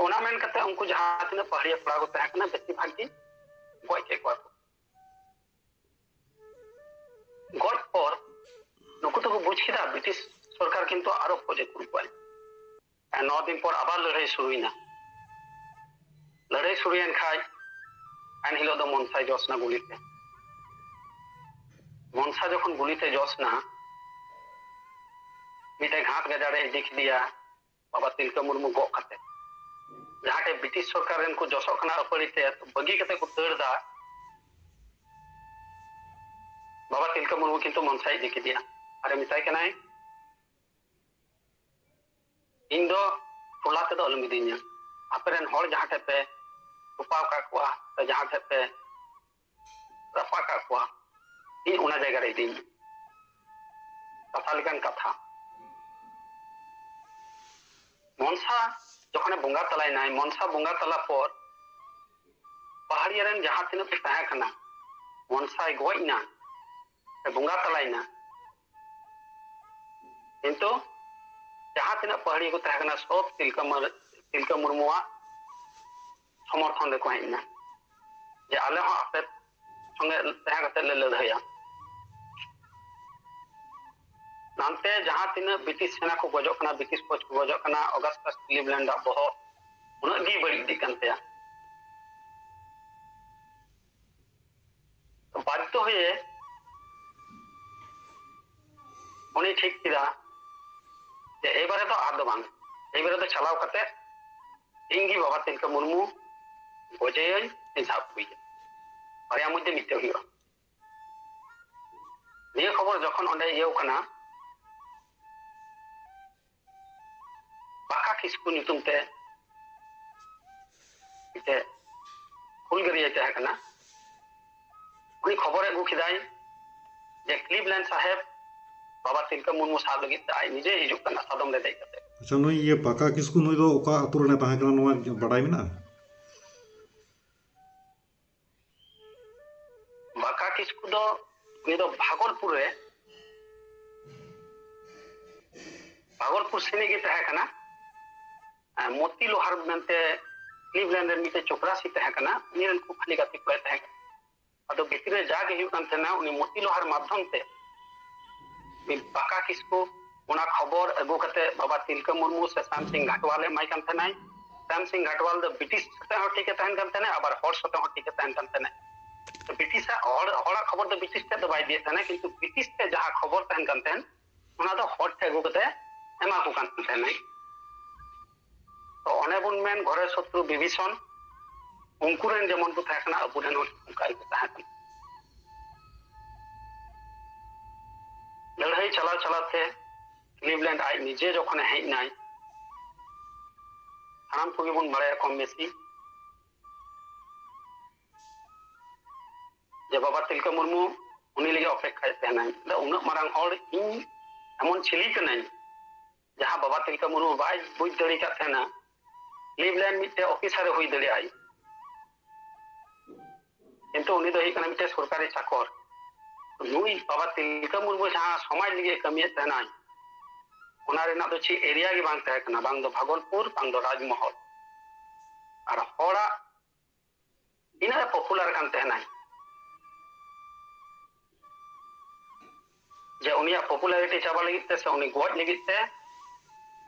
ᱚᱱᱟ ᱢᱮᱱ ᱠᱟᱛᱮ ᱩᱱᱠᱩ ᱡᱟᱦᱟᱸ ᱛᱤᱱᱟᱹᱜ ᱯᱟᱦᱟᱲᱤᱭᱟᱹ ᱠᱚᱲᱟ ᱠᱚ ᱛᱟᱦᱮᱸ ᱠᱟᱱᱟ, ᱵᱮᱥᱤᱨ ᱵᱷᱟᱜᱽ ᱜᱮ ᱜᱚᱡ ᱠᱮᱫ ᱠᱚᱣᱟ ᱠᱚ᱾ ᱜᱚᱡ ᱯᱚᱨ ᱱᱩᱠᱩ ᱫᱚᱠᱚ ᱵᱩᱡᱽ ᱠᱮᱫᱟ, ᱵᱨᱤᱴᱤᱥ ᱥᱚᱨᱠᱟᱨ ᱠᱤᱱᱛᱩ ᱟᱨᱚ ᱠᱷᱚᱡᱮ ᱠᱩᱞ ᱠᱚᱣᱟᱭ᱾ ᱟᱨ ᱱᱚ ᱫᱤᱱ ᱯᱚᱨ ᱟᱵᱟᱨ ᱞᱟᱹᱲᱦᱟᱹᱭ ᱥᱩᱨᱩᱭᱮᱱᱟ᱾ ᱞᱟᱹᱲᱦᱟᱹᱭ ᱥᱩᱨᱩᱭᱮᱱ ᱠᱷᱟᱡ ᱮᱱ ᱦᱤᱞᱳᱜ ᱫᱚ ᱢᱚᱱᱥᱟᱭ ᱡᱚᱥ ᱮᱱᱟ ᱜᱩᱞᱤᱛᱮ᱾ ᱢᱚᱱᱥᱟ ᱡᱚᱠᱷᱚᱱ ᱜᱩᱞᱤᱛᱮ ᱡᱚᱥ ᱮᱱᱟ, ᱢᱤᱫᱴᱮᱱ ᱜᱷᱟᱴ ᱜᱟᱡᱟᱲᱮ ᱤᱫᱤ ᱠᱮᱫᱮᱭᱟ ᱵᱟᱵᱟ ᱛᱤᱞᱠᱟᱹ ᱢᱩᱨᱢᱩ ᱜᱚᱜ ᱠᱟᱛᱮ᱾ ᱡᱟᱦᱟᱸ ᱴᱷᱮᱡ ᱵᱨᱤᱴᱤᱥ ᱥᱚᱨᱠᱟᱨ ᱨᱮᱱ ᱠᱚ ᱡᱚᱥᱚᱜ ᱠᱟᱱᱟ ᱟᱹᱯᱟᱹᱲᱤ ᱛᱮ, ᱵᱟᱹᱜᱤ ᱠᱟᱛᱮ ᱠᱚ ᱫᱟᱹᱲ ᱫᱟ, ᱵᱟᱵᱟ ᱛᱤᱞᱠᱟᱹ ᱢᱩᱨᱢᱩ ᱠᱤᱱᱛᱩ ᱢᱚᱱᱥᱟᱭ ᱤᱫᱤ ᱠᱮᱫᱮᱭᱟ ᱟᱨᱮ ᱢᱮᱛᱟᱭ ᱠᱟᱱᱟᱭ, "ᱤᱧ ᱫᱚ ᱴᱚᱞᱟ ᱛᱮᱫᱚ ᱟᱞᱚᱢ ᱤᱫᱤᱧᱟ, ᱟᱯᱮ ᱨᱮᱱ ᱦᱚᱲ ᱡᱟᱦᱟᱸ ᱴᱷᱮᱡ ᱯᱮ ᱛᱚᱯᱟᱣ ᱠᱟᱜ ᱠᱚᱣᱟ ᱥᱮ ᱡᱟᱦᱟᱸ ᱴᱷᱮᱡ ᱯᱮ ᱨᱟᱯᱟᱜ ᱠᱟᱜ ᱠᱚᱣᱟ, ᱤᱧ ᱚᱱᱟ ᱡᱟᱭᱜᱟ ᱨᱮ ᱤᱫᱤᱧ ᱢᱮ᱾" ᱠᱟᱛᱷᱟ ᱞᱮᱠᱟᱱ ᱠᱟᱛᱷᱟ᱾ ᱢᱚᱱᱥᱟ ᱡᱚᱠᱷᱚᱱᱮ ᱵᱚᱸᱜᱟ ᱛᱟᱞᱟᱭᱮᱱᱟᱭ, ᱢᱚᱱᱥᱟ ᱵᱚᱸᱜᱟ ᱛᱟᱞᱟ ᱯᱚᱨ ᱯᱟᱦᱟᱲᱤᱭᱟᱹ ᱨᱮᱱ ᱡᱟᱦᱟᱸ ᱛᱤᱱᱟᱹᱜ ᱠᱚ ᱛᱟᱦᱮᱸ ᱠᱟᱱᱟ, ᱢᱚᱱᱥᱟᱭ ᱜᱚᱡ ᱮᱱᱟ, ᱥᱮ ᱵᱚᱸᱜᱟ ᱛᱟᱞᱟᱭᱮᱱᱟ, ᱠᱤᱱᱛᱩ ᱡᱟᱦᱟᱸ ᱛᱤᱱᱟᱹᱜ ᱯᱟᱦᱟᱲᱤᱭᱟᱹ ᱠᱚ ᱛᱟᱦᱮᱸ ᱠᱟᱱᱟ, ᱥᱚᱵ ᱛᱤᱞᱠᱟᱹ ᱢᱟᱨ-, ᱛᱤᱞᱠᱟᱹ ᱢᱩᱨᱢᱩᱣᱟᱜ ᱥᱚᱢᱚᱨᱛᱷᱚᱱ ᱨᱮᱠᱚ ᱦᱮᱡ ᱮᱱᱟ, ᱡᱮ ᱟᱞᱮ ᱦᱚᱸ ᱟᱯᱮ ᱥᱚᱸᱜᱮ ᱛᱟᱦᱮᱸ ᱠᱟᱛᱮ ᱞᱮ ᱞᱟᱹᱲᱦᱟᱹᱭᱟ᱾ ᱱᱟᱱᱛᱮ ᱡᱟᱦᱟᱸ ᱛᱤᱱᱟᱹᱜ ᱵᱨᱤᱴᱤᱥ ᱥᱮᱱᱟ ᱠᱚ ᱜᱚᱡᱚᱜ ᱠᱟᱱᱟ, ᱵᱨᱤᱴᱤᱥ ᱯᱷᱳᱡᱽ ᱠᱚ ᱜᱚᱡᱚᱜ ᱠᱟᱱᱟ, ᱚᱜᱟᱥᱴᱟᱥ ᱠᱞᱤᱵᱞᱮᱱᱰ ᱟᱜ ᱵᱚᱦᱚᱜ ᱩᱱᱟᱹᱜ ᱜᱮ ᱵᱟᱹᱲᱤᱡ ᱤᱫᱤᱜ ᱠᱟᱱ ᱛᱟᱭᱟ᱾ ᱵᱟᱫᱽᱫᱷᱚ ᱦᱚᱭᱮ ᱩᱱᱤ ᱴᱷᱤᱠ ᱠᱮᱫᱟ ᱡᱮ ᱮᱭᱵᱟᱨᱮ ᱫᱚ ᱟᱨ ᱫᱚ ᱵᱟᱝ, ᱮᱭᱵᱟᱨᱮ ᱫᱚ ᱪᱟᱞᱟᱣ ᱠᱟᱛᱮ ᱤᱧ ᱜᱮ ᱵᱟᱵᱟ ᱛᱤᱞᱠᱟᱹ ᱢᱩᱨᱢᱩ ᱜᱚᱡᱮᱭᱟᱹᱧ, ᱤᱧ ᱥᱟᱵ ᱟᱹᱜᱩᱭᱮᱭᱟ, ᱵᱟᱨᱭᱟ ᱢᱚᱫᱽᱫᱷᱮ ᱢᱤᱫᱴᱮᱱ ᱦᱩᱭᱩᱜᱼᱟ᱾ ᱱᱤᱭᱟᱹ ᱠᱷᱚᱵᱚᱨ ᱡᱚᱠᱷᱚᱱ ᱚᱸᱰᱮ ᱤᱭᱟᱹᱣ ᱠᱟᱱᱟ, ᱵᱟᱠᱟ ᱠᱤᱥᱠᱩ ᱧᱩᱛᱩᱢ ᱛᱮ ᱢᱤᱫᱴᱮᱡ ᱦᱩᱞᱜᱟᱹᱨᱤᱭᱟᱹ ᱛᱟᱦᱮᱸ ᱠᱟᱱᱟ, ᱩᱱᱤ ᱠᱷᱚᱵᱚᱨᱮ ᱟᱹᱜᱩ ᱠᱮᱫᱟᱭ ᱡᱮ ᱠᱞᱤᱵᱞᱮᱱᱰ ᱥᱟᱦᱮᱵᱽ ᱵᱟᱵᱟ ᱛᱤᱞᱠᱟᱹ ᱢᱩᱨᱢᱩ ᱥᱟᱵ ᱞᱟᱹᱜᱤᱫ ᱛᱮ ᱟᱡ ᱱᱤᱡᱮᱭ ᱦᱤᱡᱩᱜ ᱠᱟᱱᱟ ᱥᱟᱫᱚᱢ ᱨᱮ ᱫᱮᱡ ᱠᱟᱛᱮ᱾ ᱟᱪᱪᱷᱟ, ᱱᱩᱭ ᱤᱭᱟᱹ ᱵᱟᱠᱟ ᱠᱤᱥᱠᱩ, ᱱᱩᱭ ᱫᱚ ᱚᱠᱟ ᱟᱹᱛᱩ ᱨᱮᱱᱮ ᱛᱟᱦᱮᱸ ᱠᱟᱱᱟ, ᱱᱚᱣᱟ ᱵᱟᱰᱟᱭ ᱢᱮᱱᱟᱜᱼᱟ? ᱵᱟᱠᱟ ᱠᱤᱥᱠᱩ ᱫᱚ, ᱩᱱᱤ ᱫᱚ ᱵᱷᱟᱜᱚᱞᱯᱩᱨ ᱨᱮ, ᱵᱷᱟᱜᱚᱞᱯᱩᱨ ᱥᱮᱱᱤᱡ ᱜᱮ ᱛᱟᱦᱮᱸ ᱠᱟᱱᱟ᱾ ᱟᱨ ᱢᱚᱛᱤ ᱞᱳᱦᱟᱨ ᱢᱮᱱᱛᱮ ᱠᱞᱤᱵᱞᱮᱱᱰ ᱨᱮ ᱢᱤᱫᱴᱮᱡ ᱪᱚᱯᱨᱟᱥᱤ ᱛᱟᱦᱮᱸ ᱠᱟᱱᱟ, ᱩᱱᱤ ᱨᱮᱱ ᱠᱷᱩᱵ ᱵᱷᱟᱞᱤ ᱜᱟᱛᱮ ᱠᱚᱲᱟᱭ ᱛᱟᱦᱮᱸ ᱠᱟᱱᱟ᱾ ᱟᱫᱚ ᱵᱷᱤᱛᱨᱤ ᱨᱮ ᱡᱟᱜᱮ ᱦᱩᱭᱩᱜ ᱠᱟᱱ ᱛᱟᱦᱮᱱᱟ, ᱩᱱᱤ ᱢᱚᱛᱤ ᱞᱳᱦᱟᱨ ᱢᱟᱫᱽᱫᱷᱚᱢ ᱛᱮ ᱩᱱᱤ ᱵᱟᱠᱟ ᱠᱤᱥᱠᱩ ᱚᱱᱟ ᱠᱷᱚᱵᱚᱨ ᱟᱹᱜᱩ ᱠᱟᱛᱮ ᱵᱟᱵᱟ ᱛᱤᱞᱠᱟᱹ ᱢᱩᱨᱢᱩ ᱥᱮ ᱥᱟᱢ ᱥᱤᱝ ᱜᱷᱟᱴᱣᱟᱞ ᱮ ᱮᱢᱟᱭ ᱠᱟᱱ ᱛᱟᱦᱮᱱᱟᱭ᱾ ᱥᱟᱢ ᱥᱤᱝ ᱜᱷᱟᱴᱣᱟᱞ ᱫᱚ ᱵᱨᱤᱴᱤᱥ ᱥᱟᱛᱮ ᱦᱚᱸ ᱴᱷᱤᱠ ᱮ ᱛᱟᱦᱮᱱ ᱠᱟᱱ ᱛᱟᱦᱮᱱᱟ, ᱟᱵᱟᱨ ᱦᱚᱲ ᱥᱟᱛᱮ ᱦᱚᱸ ᱴᱷᱤᱠ ᱮ ᱛᱟᱦᱮᱱ ᱠᱟᱱ ᱛᱟᱦᱮᱱᱟ᱾ ᱛᱚ ᱵᱨᱤᱴᱤᱥᱟᱜ ᱦᱚᱲ, ᱦᱚᱲᱟᱜ ᱠᱷᱚᱵᱚᱨ ᱫᱚ ᱵᱨᱤᱴᱤᱥ ᱴᱷᱮᱡ ᱫᱚ ᱵᱟᱭ ᱤᱫᱤᱭᱮᱫ ᱛᱟᱦᱮᱱᱟ, ᱠᱤᱱᱛᱩ ᱵᱨᱤᱴᱤᱥ ᱴᱷᱮᱡ ᱡᱟᱦᱟᱸ ᱠᱷᱚᱵᱚᱨ ᱛᱟᱦᱮᱱ ᱠᱟᱱ ᱛᱟᱦᱮᱱ, ᱚᱱᱟ ᱫᱚ ᱦᱚᱲ ᱴᱷᱮᱡ ᱟᱹᱜᱩ ᱠᱟᱛᱮ ᱮᱢᱟ ᱠᱚ ᱠᱟᱱ ᱛᱟᱦᱮᱱᱟᱭ᱾ ᱛᱚ ᱚᱱᱮ ᱵᱚᱱ ᱢᱮᱱ ᱜᱷᱚᱨᱮ ᱥᱚᱛᱨᱩ ᱵᱤᱵᱷᱤᱥᱚᱱ, ᱩᱱᱠᱩ ᱨᱮᱱ ᱡᱮᱢᱚᱱ ᱠᱚ ᱛᱟᱦᱮᱸ ᱠᱟᱱᱟ, ᱟᱵᱚ ᱨᱮᱱ ᱦᱚᱸ ᱚᱱᱠᱟ ᱜᱮᱠᱚ ᱛᱟᱦᱮᱸ ᱠᱟᱱᱟ᱾ ᱞᱟᱹᱲᱦᱟᱹᱭ ᱪᱟᱞᱟᱣ ᱪᱟᱞᱟᱣ ᱛᱮ ᱠᱞᱤᱵᱞᱮᱱᱰ ᱟᱡ ᱱᱤᱡᱮ ᱡᱚᱠᱷᱚᱱᱮ ᱦᱮᱡ ᱮᱱᱟᱭ, ᱥᱟᱱᱟᱢ ᱠᱚᱜᱮ ᱵᱚᱱ ᱵᱟᱲᱟᱭᱟ ᱠᱚᱢ ᱵᱮᱥᱤ, ᱡᱮ ᱵᱟᱵᱟ ᱛᱤᱞᱠᱟᱹ ᱢᱩᱨᱢᱩ ᱩᱱᱤ ᱞᱟᱹᱜᱤᱫ ᱚᱯᱮᱠᱠᱷᱟᱭᱮᱫ ᱛᱟᱦᱮᱱᱟᱭ᱾ ᱟᱫᱚ ᱩᱱᱟᱹᱜ ᱢᱟᱨᱟᱝ ᱦᱚᱲ, ᱤᱧ ᱮᱢᱚᱱ ᱪᱤᱞᱤ ᱠᱟᱹᱱᱟᱹᱧ ᱡᱟᱦᱟᱸ ᱵᱟᱵᱟ ᱛᱤᱞᱠᱟᱹ ᱢᱩᱨᱢᱩ ᱵᱟᱭ ᱵᱩᱡᱽ ᱫᱟᱲᱮ ᱠᱟᱫ ᱛᱟᱦᱮᱱᱟ, ᱠᱞᱤᱵᱞᱮᱱᱰ ᱢᱤᱫᱴᱮᱡ ᱚᱯᱷᱤᱥᱟᱨ ᱮ ᱦᱩᱭ ᱫᱟᱲᱮᱭᱟᱜᱼᱟᱭ, ᱠᱤᱱᱛᱩ ᱩᱱᱤ ᱫᱚ ᱦᱩᱭᱩᱜ ᱠᱟᱱᱟ ᱢᱤᱫᱴᱮᱡ ᱥᱚᱨᱠᱟᱨᱤ ᱪᱟᱠᱚᱨ᱾ ᱱᱩᱭ ᱵᱟᱵᱟ ᱛᱤᱞᱠᱟᱹ ᱢᱩᱨᱢᱩ ᱡᱟᱦᱟᱸ ᱥᱚᱢᱟᱡᱽ ᱞᱟᱹᱜᱤᱫ ᱮ ᱠᱟᱹᱢᱤᱭᱮᱫ ᱛᱟᱦᱮᱱᱟᱭ, ᱚᱱᱟ ᱨᱮᱱᱟᱜ ᱫᱚ ᱪᱮᱫ ᱮᱨᱤᱭᱟ ᱜᱮ ᱵᱟᱝ ᱛᱟᱦᱮᱸ ᱠᱟᱱᱟ, ᱵᱟᱝ ᱫᱚ ᱵᱷᱟᱜᱚᱞᱯᱩᱨ, ᱵᱟᱝ ᱫᱚ ᱨᱟᱡᱽᱢᱚᱦᱚᱞ᱾ ᱟᱨ ᱦᱚᱲᱟᱜ ᱤᱱᱟᱹᱜ ᱮ ᱯᱚᱯᱩᱞᱟᱨ ᱠᱟᱱ ᱛᱟᱦᱮᱱᱟᱭ ᱡᱮ ᱩᱱᱤᱭᱟᱜ ᱯᱚᱯᱩᱞᱟᱨᱤᱴᱤ ᱪᱟᱵᱟ ᱞᱟᱹᱜᱤᱫ ᱛᱮ ᱥᱮ ᱩᱱᱤ ᱜᱚᱡ ᱞᱟᱹᱜᱤᱫ ᱛᱮ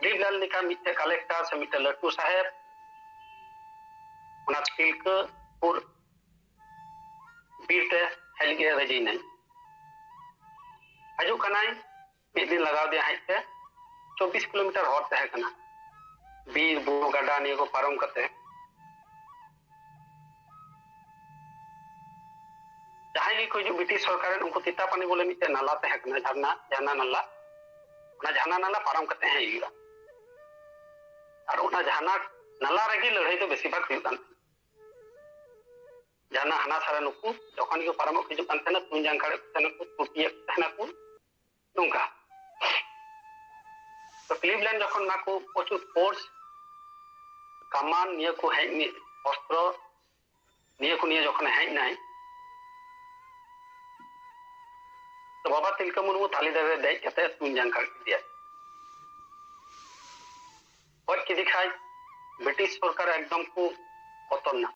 ᱫᱤᱞᱞᱟᱞ ᱞᱮᱠᱟ ᱢᱤᱫᱴᱮᱡ ᱠᱟᱞᱮᱠᱴᱟᱨ ᱥᱮ ᱢᱤᱫᱴᱮᱡ ᱞᱟᱹᱴᱩ ᱥᱟᱦᱮᱵᱽ ᱚᱱᱟ ᱛᱤᱞᱠᱟᱹᱯᱩᱨ ᱵᱤᱨ ᱛᱮ ᱦᱮᱡ ᱞᱟᱹᱜᱤᱫ ᱮ ᱨᱟᱹᱡᱤᱭᱮᱱᱟᱭ᱾ ᱦᱤᱡᱩᱜ ᱠᱟᱱᱟᱭ, ᱢᱤᱫ ᱫᱤᱱ ᱞᱟᱜᱟᱣ ᱟᱫᱮᱭᱟ ᱦᱮᱡ ᱛᱮ᱾ ᱪᱚᱵᱵᱤᱥ ᱠᱤᱞᱳᱢᱤᱴᱟᱨ ᱦᱚᱨ ᱛᱟᱦᱮᱸ ᱠᱟᱱᱟ, ᱵᱤᱨ ᱵᱩᱨᱩ ᱜᱟᱰᱟ ᱱᱤᱭᱟᱹ ᱠᱚ ᱯᱟᱨᱚᱢ ᱠᱟᱛᱮ᱾ ᱡᱟᱦᱟᱸᱭ ᱜᱮᱠᱚ ᱦᱤᱡᱩᱜ ᱵᱨᱤᱴᱤᱥ ᱥᱚᱨᱠᱟᱨ ᱨᱮᱱ, ᱩᱱᱠᱩ ᱛᱤᱛᱟᱯᱟᱱᱤ ᱵᱚᱞᱮ ᱢᱤᱫᱴᱮᱱ ᱱᱟᱞᱟ ᱛᱟᱦᱮᱸ ᱠᱟᱱᱟ, ᱡᱷᱟᱨᱱᱟ, ᱡᱷᱟᱨᱱᱟ ᱱᱟᱞᱟ᱾ ᱚᱱᱟ ᱡᱷᱟᱨᱱᱟ ᱱᱟᱞᱟ ᱯᱟᱨᱚᱢ ᱠᱟᱛᱮ ᱦᱮᱡ ᱦᱩᱭᱩᱜᱼᱟ᱾ ᱟᱨ ᱚᱱᱟ ᱡᱷᱟᱨᱱᱟ ᱱᱟᱞᱟ ᱨᱮᱜᱮ ᱞᱟᱹᱲᱦᱟᱹᱭ ᱫᱚ ᱵᱮᱥᱤᱨ ᱵᱷᱟᱜᱽ ᱦᱩᱭᱩᱜ ᱠᱟᱱ ᱛᱟᱦᱮᱸᱫ᱾ ᱡᱟᱦᱟᱱᱟᱜ ᱦᱟᱱᱟ ᱥᱟᱨᱟ ᱱᱩᱠᱩ ᱡᱚᱠᱷᱚᱱ ᱜᱮ ᱯᱟᱨᱚᱢᱚᱜ ᱦᱤᱡᱩᱜ ᱠᱟᱱ ᱛᱟᱦᱮᱱᱟ, ᱛᱩᱧ ᱡᱟᱝᱠᱟᱲᱮᱫ ᱠᱚ ᱛᱟᱦᱮᱱᱟ ᱠᱚ, ᱛᱩᱴᱤᱭᱮᱫ ᱠᱚ ᱛᱟᱦᱮᱱᱟ ᱠᱚ, ᱱᱚᱝᱠᱟ᱾ ᱛᱚ ᱠᱞᱤᱵᱞᱮᱱᱰ ᱡᱚᱠᱷᱚᱱ ᱚᱱᱟ ᱠᱚ ᱯᱨᱚᱪᱩᱨ ᱯᱷᱳᱨᱥ, ᱠᱟᱢᱟᱱ, ᱱᱤᱭᱟᱹ ᱠᱚ ᱦᱮᱡ ᱱᱤᱭᱟᱹ, ᱚᱥᱛᱨᱚ ᱱᱤᱭᱟᱹ ᱠᱚ ᱱᱤᱭᱟᱹ ᱡᱚᱠᱷᱚᱱᱮ ᱦᱮᱡ ᱱᱟᱭ, ᱛᱚ ᱵᱟᱵᱟ ᱛᱤᱞᱠᱟᱹ ᱢᱩᱨᱢᱩ ᱛᱟᱞᱮ ᱫᱟᱨᱮ ᱨᱮ ᱫᱮᱡ ᱠᱟᱛᱮ ᱛᱩᱧ ᱡᱟᱝᱠᱟᱲ ᱠᱮᱫᱮᱭᱟ᱾ ᱜᱚᱡ ᱠᱮᱫᱮ ᱠᱷᱟᱡ ᱵᱨᱤᱴᱤᱥ ᱥᱚᱨᱠᱟᱨ ᱮᱠᱫᱚᱢ ᱠᱚ ᱯᱚᱛᱚᱱ ᱱᱟ᱾